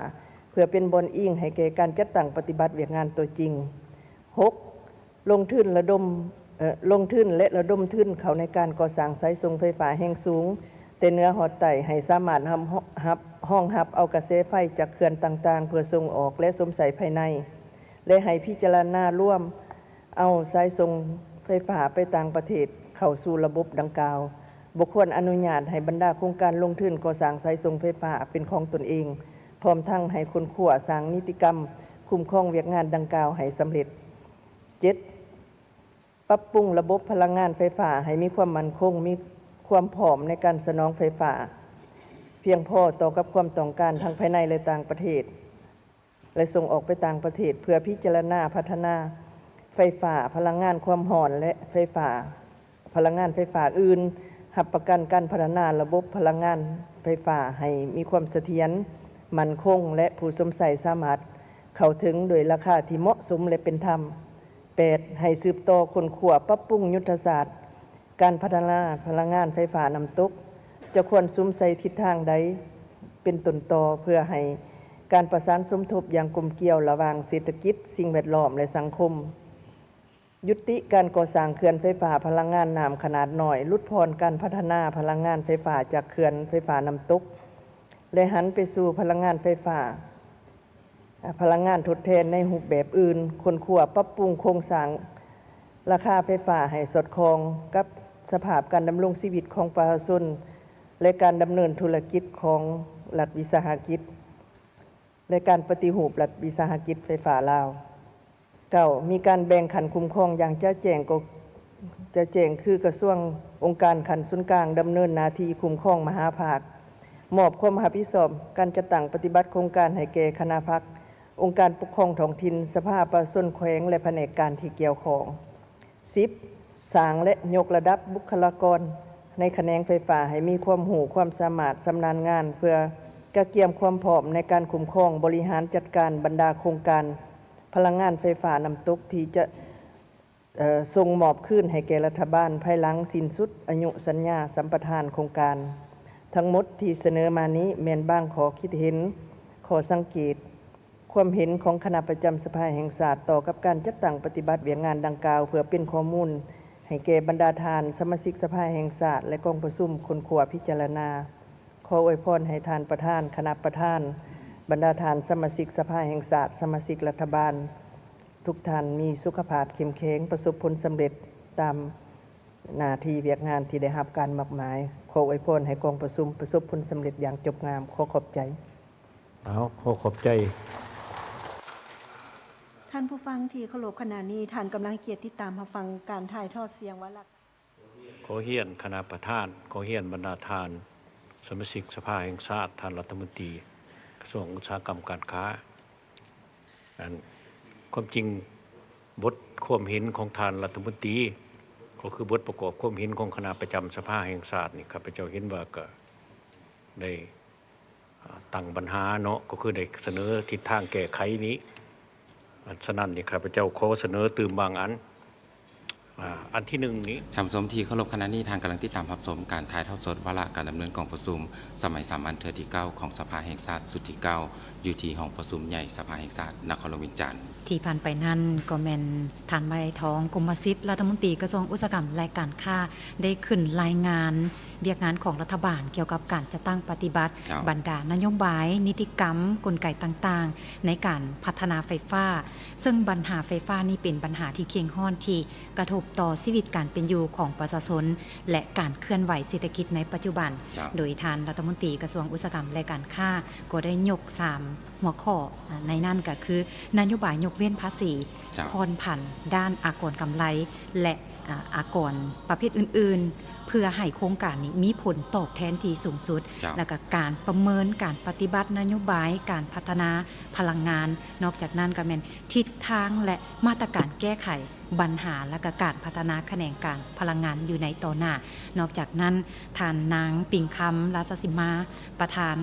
ເພື່ອເປັນບ່ອນອີງໃຫ້ແກ່ການຈັດຕັ້ງປະຕິບັດວຽກງານຕົວຈິງ. ຫົກ, ລົງທຶນລະດົມ, ເອີ, ລົງທຶນ ແລະ ລະດົມທຶນເຂົ້າໃນການກໍ່ສ້າງສາຍສົ່ງໄຟຟ້າແຮງສູງ ແຕ່ເໜືອຮອດໃຕ້ ໃຫ້ສາມາດຮັບ, ຮັບ, ຮອງຮັບເອົາກະແສໄຟຈາກເຂື່ອນຕ່າງໆ ເພື່ອສົ່ງອອກ ແລະ ຊົມໃຊ້ພາຍໃນ. ແລະ ໃຫ້ພິຈາລະນາລວມເອົາສາຍສົ່ງໄຟຟ້າໄປຕ່າງປະເທດເຂົ້າສູ່ລະບົບດັ່ງກ່າວ. ບໍ່ຄວນອະນຸຍາດໃຫ້ບັນດາໂຄງການລົງທຶນກໍ່ສ້າງສາຍສົ່ງໄຟຟ້າເປັນຂອງຕົນເອງ, ພ້ອມທັງໃຫ້ຄົ້ນຄວ້າສ້າງນິຕິກຳຄຸ້ມຄອງວຽກງານດັ່ງກ່າວໃຫ້ສຳເລັດ. ເຈັດ, ປັບປຸງລະບົບພະລັງງານໄຟຟ້າໃຫ້ມີຄວາມໝັ້ນຄົງ, ມີຄວາມພ້ອມໃນການສະໜອງໄຟຟ້າພຽງພໍຕໍ່ກັບຄວາມຕ້ອງການທັງພາຍໃນ ແລະ ຕ່າງປະເທດ. ແລະ ສົ່ງອອກໄປຕ່າງປະເທດ ເພື່ອພິຈາລະນາພັດທະນາໄຟຟ້າ, ພະລັງງານຄວາມຮ້ອນ ແລະ ໄຟຟ້າ, ພະລັງງານໄຟຟ້າອື່ນ, ຮັບປະກັນການພັດທະນາລະບົບພະລັງງານໄຟຟ້າໃຫ້ມີຄວາມສະຖຽນ, ໝັ້ນຄົງ ແລະ ຜູ້ຊົມໃຊ້ສາມາດເຂົ້າເຖິງໂດຍລາຄາທີ່ເໝາະສົມ ແລະ ເປັນທຳ. ແປດ, ໃຫ້ສືບຕໍ່ຄົ້ນຄວ້າປັບປຸງຍຸດທະສາດ ການພັດທະນາພະລັງງານໄຟຟ້ານ້ຳຕົກ ຈະຄວນສຸມໃສ່ທິດທາງໃດເປັນຕົ້ນຕໍ ເພື່ອໃຫ້ການປະສານສົມທົບຢ່າງກົມກ່ຽວລະຫວ່າງເສດຖະກິດ, ສິ່ງແວດລ້ອມ ແລະ ສັງຄົມ. ຍຸຕິການກໍ່ສ້າງເຂື່ອນໄຟຟ້າພະລັງງານນ້ຳຂະໜາດນ້ອຍ, ຫຼຸດຜ່ອນການພັດທະນາພະລັງງານໄຟຟ້າຈາກເຂື່ອນໄຟຟ້ານ້ຳຕົກ ແລະ ຫັນໄປສູ່ພະລັງງານໄຟຟ້າ ພະລັງງານທົດແທນໃນຮູບແບບອື່ນ, ຄົ້ນຄວ້າປັບປຸງໂຄງສ້າງລາຄາໄຟຟ້າໃຫ້ສອດຄ່ອງກັບສະພາບການດຳລົງຊີວິດຂອງປະຊາຊົນ ແລະ ການດຳເນີນທຸລະກິດຂອງລັດວິສາຫະກິດ. ແລະ ການປະຕິຮູບລັດວິສາຫະກິດໄຟຟ້າລາວ. ເກົ້າ ມີການແບ່ງຂັ້ນຄຸ້ມຄອງຢ່າງຈະແຈ້ງ ກໍຈະແຈ້ງຄືກະຊວງ ອົງການຂັ້ນສູນກາງດຳເນີນໜ້າທີ່ຄຸ້ມຄອງມະຫາພາກ, ມອບຄວາມຮັບຜິດຊອບການຈັດຕັ້ງປະຕິບັດໂຄງການໃຫ້ແກ່ຄະນະພັກ, ອົງການປົກຄອງທ້ອງຖິ່ນ, ສະພາປະຊາຊົນແຂວງ ແລະ ພະແນກການທີ່ກ່ຽວຂ້ອງ. ສິບ ສ້າງ ແລະ ຍົກລະດັບບຸກຄະລາກອນໃນຂະແໜງໄຟຟ້າໃຫ້ມີຄວາມຮູ້ຄວາມສາມາດຊຳນານງານ ເພື່ອກະກຽມຄວາມພ້ອມໃນການຄຸ້ມຄອງບໍລິຫານຈັດການບັນດາໂຄງການພະລັງງານໄຟຟ້ານ້ຳຕົກທີ່ຈະ ເອີ ສົ່ງມອບຄືນໃຫ້ແກ່ລັດຖະບານພາຍຫຼັງສິ້ນສຸດອາຍຸສັນຍາສຳປະທານໂຄງການ. ທັງໝົດທີ່ສະເໜີມານີ້ແມ່ນບາງຂໍ້ຄິດເຫັນ, ຂໍ້ສັງເກດ, ຄວາມເຫັນຂອງຄະນະປະຈຳສະພາແຫ່ງຊາດຕໍ່ກັບການຈັດຕັ້ງປະຕິບັດວຽກງານດັ່ງກ່າວ ເພື່ອເປັນຂໍ້ມູນໃຫ້ແກ່ບັນດາທ່ານສະມາຊິກສະພາແຫ່ງຊາດ ແລະ ກອງປະຊຸມຄົ້ນຄວ້າພິຈາລະນາ. ຂໍອວຍພອນໃຫ້ທ່ານປະທານ, ຄະນະປະທານ, ບັນດາທ່ານສະມາຊິກສະພາແຫ່ງຊາດ, ສະມາຊິກລັດຖະບານ ທຸກທ່ານມີສຸຂະພາບເຂັ້ມແຂງ, ປະສົບຜົນສຳເລັດຕາມໜ້າທີ່ວຽກງານທີ່ໄດ້ຮັບການມອບໝາຍ. ຂໍອວຍພອນໃຫ້ກອງປະຊຸມປະສົບຜົນສຳເລັດຢ່າງຈົບງາມ. ຂໍຂອບໃຈ. ເອົາ ຂໍຂອບໃຈ. ທ່ານຜູ້ຟັງທີ່ເຄົາລົບ, ຂະນະນີ້ທ່ານກຳລັງໃຫ້ກຽດຕິດຕາມຮັບຟັງການຖ່າຍທອດສຽງວາລະ ຂໍຮຽນຄະນະປະທານ, ຂໍຮຽນບັນດາທ່ານສະມາຊິກສະພາແຫ່ງຊາດ, ທ່ານລັດຖະມົນຕີກະຊວງອຸດສາຫະກຳການຄ້າ. ອັນ ຄວາມຈິງບົດຄວາມເຫັນຂອງທ່ານລັດຖະມົນຕີ ກໍຄືບົດປະກອບຄວາມເຫັນຂອງຄະນະປະຈຳສະພາແຫ່ງຊາດນີ້ ຂ້າພະເຈົ້າເຫັນວ່າກະໄດ້ ອາ ຕັ້ງບັນຫາເນາະ ກໍຄືໄດ້ສະເໜີທິດທາງແກ້ໄຂນີ້. ອັນ ສະນັ້ນນີ້ ຂ້າພະເຈົ້າຂໍສະເໜີຕື່ມບາງອັນ. ອາ ອັນທີໜຶ່ງນີ້ ທ່ານຜູ້ຊົມທີ່ເຄົາລົບ, ຂະນະນີ້ທ່ານກຳລັງຕິດຕາມຮັບຊົມການຖ່າຍທອດສົດວາລະການດຳເນີນກອງປະຊຸມສະໄໝສາມັນເທື່ອທີເກົ້າຂອງສະພາແຫ່ງຊາດຊຸດທີເກົ້າ ຢູ່ທີ່ຫ້ອງປະຊຸມໃຫຍ່ສະພາແຫ່ງຊາດນະຄອນຫຼວງວຽງຈັນ. ທີ່ຜ່ານໄປນັ້ນກໍແມ່ນທ່ານ ໄມທອງ ກົມມະສິດ ລັດຖະມົນຕີກະຊວງອຸດສາຫະກຳ ແລະ ການຄ້າ ໄດ້ຂຶ້ນລາຍງານ ວຽກງານຂອງລັດຖະບານກ່ຽວກັບການຈັດຕັ້ງປະຕິບັດ ເຈົ້າ ບັນດານະໂຍບາຍ, ນິຕິກຳ, ກົນໄກຕ່າງໆ ໃນການພັດທະນາໄຟຟ້າ, ເຊິ່ງບັນຫາໄຟຟ້ານີ້ເປັນບັນຫາທີ່ເຄັ່ງຮ້ອນທີ່ກະທົບຕໍ່ຊີວິດການເປັນຢູ່ຂອງປະຊາຊົນ ແລະ ການເຄື່ອນໄຫວເສດຖະກິດໃນປັດຈຸບັນ. ເຈົ້າ ໂດຍທ່ານລັດຖະມົນຕີກະຊວງອຸດສາຫະກຳ ແລະ ການຄ້າ ກໍໄດ້ຍົກສາມຫົວຂໍ້, ໃນນັ້ນກໍຄືນະໂຍບາຍຍົກເວັ້ນພາສີ, ເຈົ້າ ຜ່ອນຜັນດ້ານອາກອນກຳໄລ ແລະ ອາ ອາກອນປະເພດອື່ນໆ ເພື່ອໃຫ້ໂຄງການນີ້ມີຜົນຕອບແທນທີ່ສູງສຸດ, ເຈົ້າ ແລ້ວກໍການປະເມີນການປະຕິບັດນະໂຍບາຍການພັດທະນາພະລັງງານ. ນອກຈາກນັ້ນກໍແມ່ນທິດທາງ ແລະ ມາດຕະການແກ້ໄຂບັນຫາ ແລ້ວກໍການພັດທະນາຂະແໜງການພະລັງງານຢູ່ໃນຕໍ່ໜ້າ. ນອກຈາກນັ້ນ ທ່ານນາງ ປິງຄຳ ລາຊະສິມມາ ປະທານ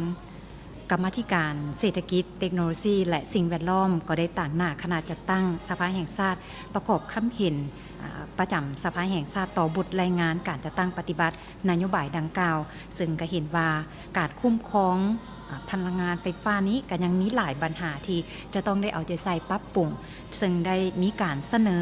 ກຳມາທິການເສດຖະກິດ, ເຕັກໂນໂລຊີ ແລະ ສິ່ງແວດລ້ອມ ກໍໄດ້ຕາງໜ້າຄະນະຈັດຕັ້ງສະພາແຫ່ງຊາດ ປະກອບຄຳເຫັນ ອາ ປະຈຳສະພາແຫ່ງຊາດຕໍ່ບົດລາຍງານການຈັດຕັ້ງປະຕິບັດນະໂຍບາຍດັ່ງກ່າວ, ເຊິ່ງກໍເຫັນວ່າການຄຸ້ມຄອງ ອາ ພະລັງງານໄຟຟ້ານີ້ກໍຍັງມີຫຼາຍບັນຫາທີ່ຈະຕ້ອງໄດ້ເອົາໃຈໃສ່ປັບປຸງ, ເຊິ່ງໄດ້ມີການສະເໜີ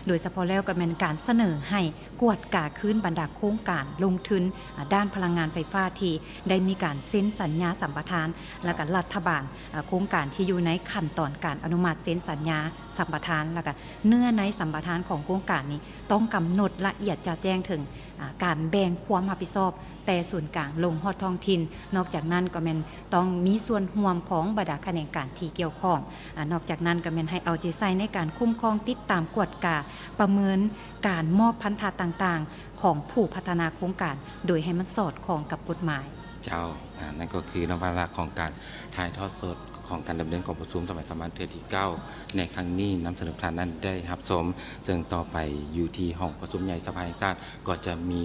ໂດຍສະເພາະແລ້ວກໍແມ່ນການສະເໜີໃຫ້ ກວດກາຄືນບັນດາໂຄງການລົງທຶນ ອາ ດ້ານພະລັງງານໄຟຟ້າທີ່ໄດ້ມີການເຊັນສັນຍາສຳປະທານ ແລ້ວກໍລັດຖະບານ ອາ ໂຄງການທີ່ຢູ່ໃນຂັ້ນຕອນການອະນຸມັດເຊັນສັນຍາສຳປະທານ ແລ້ວກໍເນື້ອໃນສຳປະທານຂອງໂຄງການນີ້ ຕ້ອງກຳນົດລະອຽດຈະແຈ້ງເຖິງ ອາ ການແບ່ງຄວາມຮັບຜິດຊອບແຕ່ສູນກາງລົງຮອດທ້ອງຖິ່ນ. ນອກຈາກນັ້ນກໍແມ່ນ ຕ້ອງມີສ່ວນຮ່ວມຂອງບັນດາຂະແໜງການທີ່ກ່ຽວຂ້ອງ. ອາ ນອກຈາກນັ້ນກໍແມ່ນໃຫ້ເອົາໃຈໃສ່ໃນການຄຸ້ມຄອງ, ຕິດຕາມ, ກວດກາ, ປະເມີນການມອບພັນທະຕ່າງໆຂອງຜູ້ພັດທະນາໂຄງການ ໂດຍໃຫ້ມັນສອດຄ່ອງກັບກົດໝາຍ. ເຈົ້າ, ອາ ນັ້ນກໍຄືນຳວາລະຂອງການຖ່າຍທອດສົດຂອງການດຳເນີນກອງປະຊຸມສະໄໝສາມັນເທື່ອທີເກົ້າ ໃນຄັ້ງນີ້ ນຳສະເໜີທ່ານນັ້ນໄດ້ຮັບຊົມ, ເຊິ່ງຕໍ່ໄປຢູ່ທີ່ຫ້ອງປະຊຸມໃຫຍ່ສະພາແຫ່ງຊາດ ກໍຈະມີ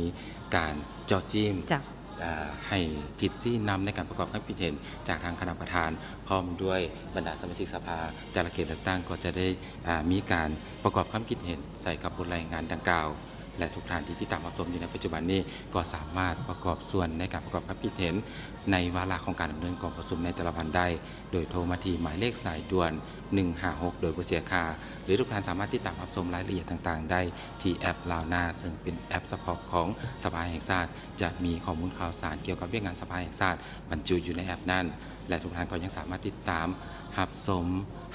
ການເຈາະຈີ້ມ ເຈົ້າ. ອາ ໃຫ້ທິດຊີ້ນຳໃນການປະກອບຄຳຄິດເຫັນຈາກທາງຄະນະປະທານ ພ້ອມດ້ວຍບັນດາສະມາຊິກສະພາແຕ່ລະເຂດເລືອກຕັ້ງ ກໍຈະໄດ້ ອາ ມີການປະກອບຄຳຄິດເຫັນໃສ່ກັບບົດລາຍງານດັ່ງກ່າວ ແລະ ທຸກທ່ານທີ່ຕິດຕາມຮັບຊົມຢູ່ໃນປັດຈຸບັນນີ້ ກໍສາມາດປະກອບສ່ວນໃນການປະກອບຄຳຄິດເຫັນໃນວາລະຂອງການດຳເນີນກອງປະຊຸມໃນແຕ່ລະວັນໄດ້ ໂດຍໂທມາທີ່ໝາຍເລກສາຍດ່ວນ ໜຶ່ງຫ້າຫົກ ໂດຍບໍ່ເສຍຄ່າ ຫຼື ທຸກທ່ານສາມາດຕິດຕາມຮັບຊົມລາຍລະອຽດຕ່າງໆໄດ້ທີ່ແອັບລາວນາ ເຊິ່ງເປັນແອັບສະເພາະຂອງສະພາແຫ່ງຊາດ ຈະມີຂໍ້ມູນຂ່າວສານກ່ຽວກັບວຽກງານສະພາແຫ່ງຊາດບັນຈຸຢູ່ໃນແອັບນັ້ນ ແລະ ທຸກທ່ານກໍຍັງສາມາດຕິດຕາມຮັບຊົມ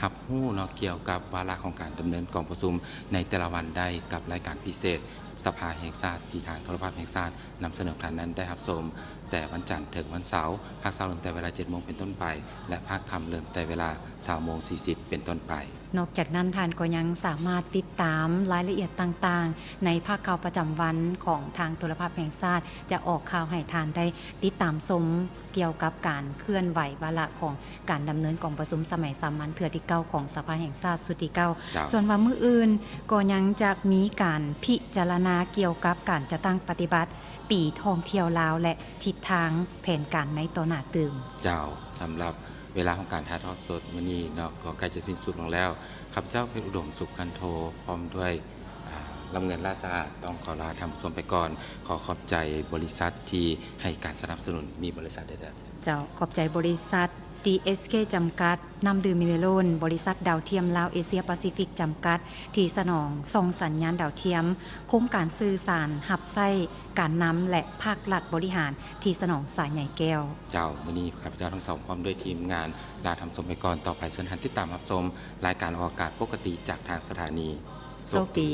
ຮັບຮູ້ເນາະ ກ່ຽວກັບວາລະຂອງການດຳເນີນກອງປະຊຸມໃນແຕ່ລະວັນໄດ້ກັບລາຍການພິເສດສະພາແຫ່ງຊາດ ທີ່ທາງໂທລະພາບແຫ່ງຊາດນຳສະເໜີທ່ານນັ້ນໄດ້ຮັບຊົມ ແຕ່ວັນຈັນເຖິງວັນເສົາ, ພາກເຊົ້າເລີ່ມແຕ່ເວລາເຈັດໂມງເປັນຕົ້ນໄປ ແລະ ພາກຄ່ຳເລີ່ມແຕ່ເວລາຊາວໂມງສີ່ສິບເປັນຕົ້ນໄປ. ນອກຈາກນັ້ນ, ທ່ານກໍຍັງສາມາດຕິດຕາມລາຍລະອຽດຕ່າງໆ ໃນພາກຂ່າວປະຈຳວັນຂອງທາງໂທລະພາບແຫ່ງຊາດ ຈະອອກຂ່າວໃຫ້ທ່ານໄດ້ຕິດຕາມຊົມ ກ່ຽວກັບການເຄື່ອນໄຫວວາລະຂອງການດຳເນີນກອງປະຊຸມສະໄໝສາມັນເທື່ອທີເກົ້າຂອງສະພາແຫ່ງຊາດຊຸດທີເກົ້າ. ເຈົ້າ. ສ່ວນວ່າມື້ອື່ນກໍຍັງຈະມີການພິຈາລະນາກ່ຽວກັບການຈັດຕັ້ງປະຕິບັດປີທ່ອງທ່ຽວລາວ ແລະ ທິດທາງແຜນການໃນຕໍ່ໜ້າຕື່ມ. ເຈົ້າ. ສຳລັບເວລາຂອງການຖ່າຍທອດສົດມື້ນີ້ເນາະ ກໍໃກ້ຈະສິ້ນສຸດລົງແລ້ວ. ຂ້າພະເຈົ້າ ເພັດອຸດົມ ສຸກຄັນໂທ ພ້ອມດ້ວຍ ອາ ລຳເງິນ ລາດສະອາດ ຕ້ອງຂໍລາທ່ານຜູ້ຊົມໄປກ່ອນ. ຂໍຂອບໃຈບໍລິສັດທີ່ໃຫ້ການສະໜັບສະໜູນ ມີບໍລິສັດໃດແດ່? ເຈົ້າ. ຂອບໃຈບໍລິສັດ ດີເອສເຄ ຈຳກັດ, ນ້ຳດື່ມມິເນໂລນ, ບໍລິສັດດາວທຽມລາວເອເຊຍປາຊີຟິກຈຳກັດ ທີ່ສະໜອງສ່ອງສັນຍານດາວທຽມ, ໂຄງການສື່ສານຮັບໃຊ້ການນຳ ແລະ ພາກລັດບໍລິຫານທີ່ສະໜອງສາຍໃຍແກ້ວ. ເຈົ້າ. ມື້ນີ້ຂ້າພະເຈົ້າທັງສອງ ພ້ອມດ້ວຍທີມງານ ລາທ່ານຜູ້ຊົມໄປກ່ອນ. ຕໍ່ໄປເຊີນທ່ານຕິດຕາມຮັບຊົມລາຍການອອກອາກາດປົກກະຕິຈາກທາງສະຖານີ. ໂຊກດີ.